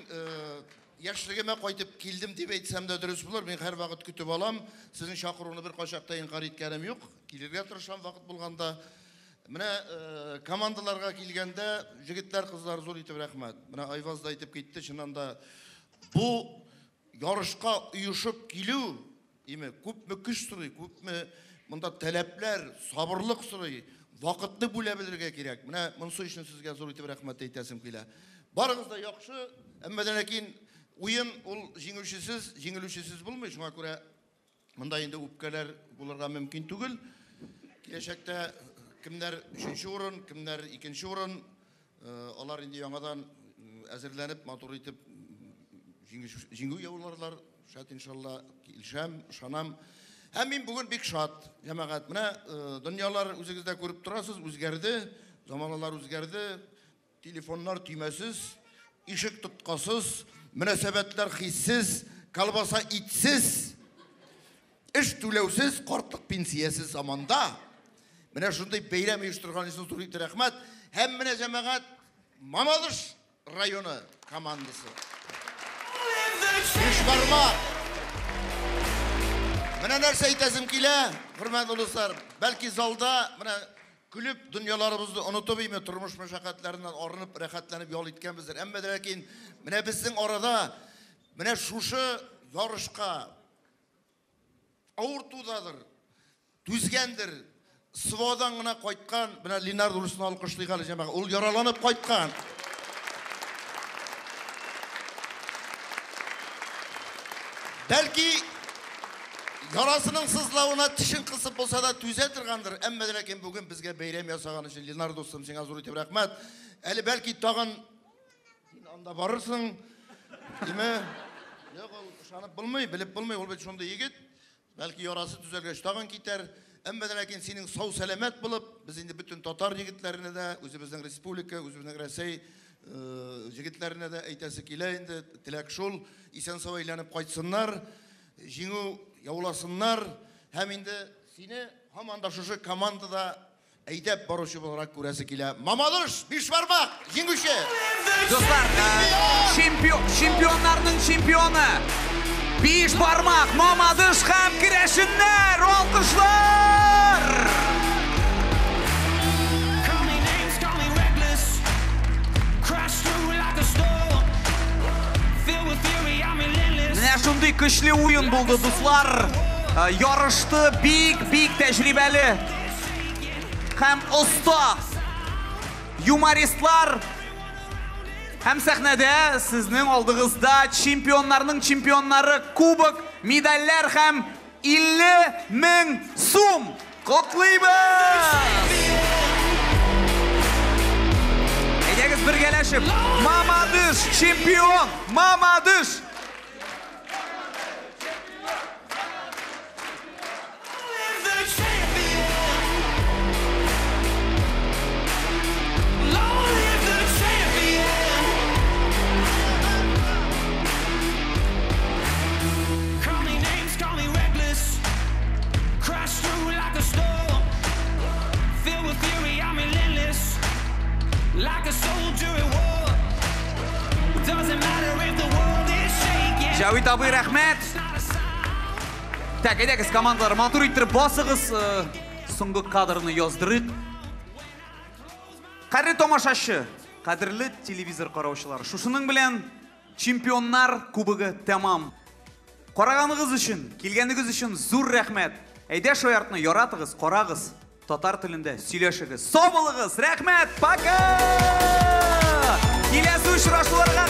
яшьлегемә кайтып килдем дип әйтсәм дә дөрес булыр. Мин һәрвакыт көтеп алам. Сезнең чакыруны беркайчакта инкарь иткәнем юк. Килергә тырышам вакыт булганда. Менә командаларга килгәндә, җегетләр, кызлар, зур итеп рәхмәт. Менә Айваз да әйтеп китте, чыннан да бу ярышка оешып килү, име, күпме көч сорый, күпме монда таләпләр, сабырлык сорый, вакытны бүлә белергә кирәк. Менә монысы өчен сезгә зур итеп рәхмәт әйтәсем килә. Барыгыз да яхшы, әмма дә ләкин уен ул җиңүчесез, җиңелүчесез булмый. Шуңа күрә монда инде үпкәләр булырга мөмкин түгел. Киләчәктә кемнәр өченче урын, кемнәр икенче урын, алар инде яңадан әзерләнеп, матур итеп җиңү яуларлар. Шат иншалла, килешәм, ышанам. Һәм мин бүген бик шат, җәмәгать. Менә дөньялар үзегез дә күреп торасыз, үзгәрде, заманалар үзгәрде. Телефоннар төймәсез, ишек тоткасыз, мөнәсәбәтләр хиссез, колбаса итсез, эш түләүсез, картлык пенсиясез заманда. Менә шундый бәйрәм оештырган өчен зур итеп рәхмәт. Һәм менә җәмәгать, Мамадыш районы командасы. Бишбармак. Менә нәрсә әйтәсем килә, хөрмәтле дуслар. Бәлки залда менә көлеп дөньяларыбызны онытып име, тормыш мәшәкатьләреннән арынып, рәхәтләнеп ял иткәнбездер. Әмма дә ләкин менә безнең арада менә шушы ярышка авыртудадыр, түзгәндер, СВОдан гына кайткан, менә Ленар дусны алкышлыйк әле, җәмәгать. Ул яраланып кайткан. Бәлки ярасының сызлавына тешен кысып булса да түзә торгандыр. Әмма дә ләкин бүген безгә бәйрәм ясаган өчен Ленар дустым сиңа зур итеп рәхмәт. Әле бәлки тагын син анда барырсың. Димә, юк, ул ышанып булмый, белеп булмый, ул бит шундый егет. Бәлки ярасы төзәлгәч тагын китәр. Әмма дә ләкин синең сау-сәламәт булып, без инде бөтен татар егетләренә дә, үзебезнең республика, үзебезнең Рәсәй егетләренә дә әйтәсе килә инде, теләк шул, исән-сау әйләнеп кайтсыннар, җиңү яуласыннар һәм инде сине һаман да шушы командада әйдәп баручы буларак күрәсе килә. Мамадыш, Бишбармак, җиңүче! Дуслар, чемпион, чемпионнарның чемпионы! Бишбармак, Мамадыш һәм керәшеннәр! Алкышлар! Call me names, call me reckless. Crash through like a storm. Filled with fury, I'm relentless. Менә шундый көчле уен булды, дуслар. Ярышты бик-бик тәҗрибәле һәм оста юмористлар. Һәм сәхнәдә сезнең алдыгызда чемпионнарның чемпионнары, кубок, медальләр һәм 50 мең сум. Котлыйбыз! Әйдәгез бергәләшеп, Мамадыш чемпион! Мамадыш! Long live the champion. Call me names, call me reckless. Crash through like a storm. Filled with fury, I'm relentless. Like a soldier at war. Doesn't matter if the world is shaking. Җавит абый, рәхмәт! Так, әйдәгез, командалар, матур иттереп басыгыз, соңгы кадрны яздырыйк. Кадерле тамашачы, кадерле телевизор караучылар, шушының белән чемпионнар кубогы тәмам. Караганыгыз өчен, килгәнегез өчен зур рәхмәт. Әйдә шаяртны яратыгыз, карагыз, татар телендә сөйләшегез. Сау булыгыз, рәхмәт, пока! Киләсе очрашуларга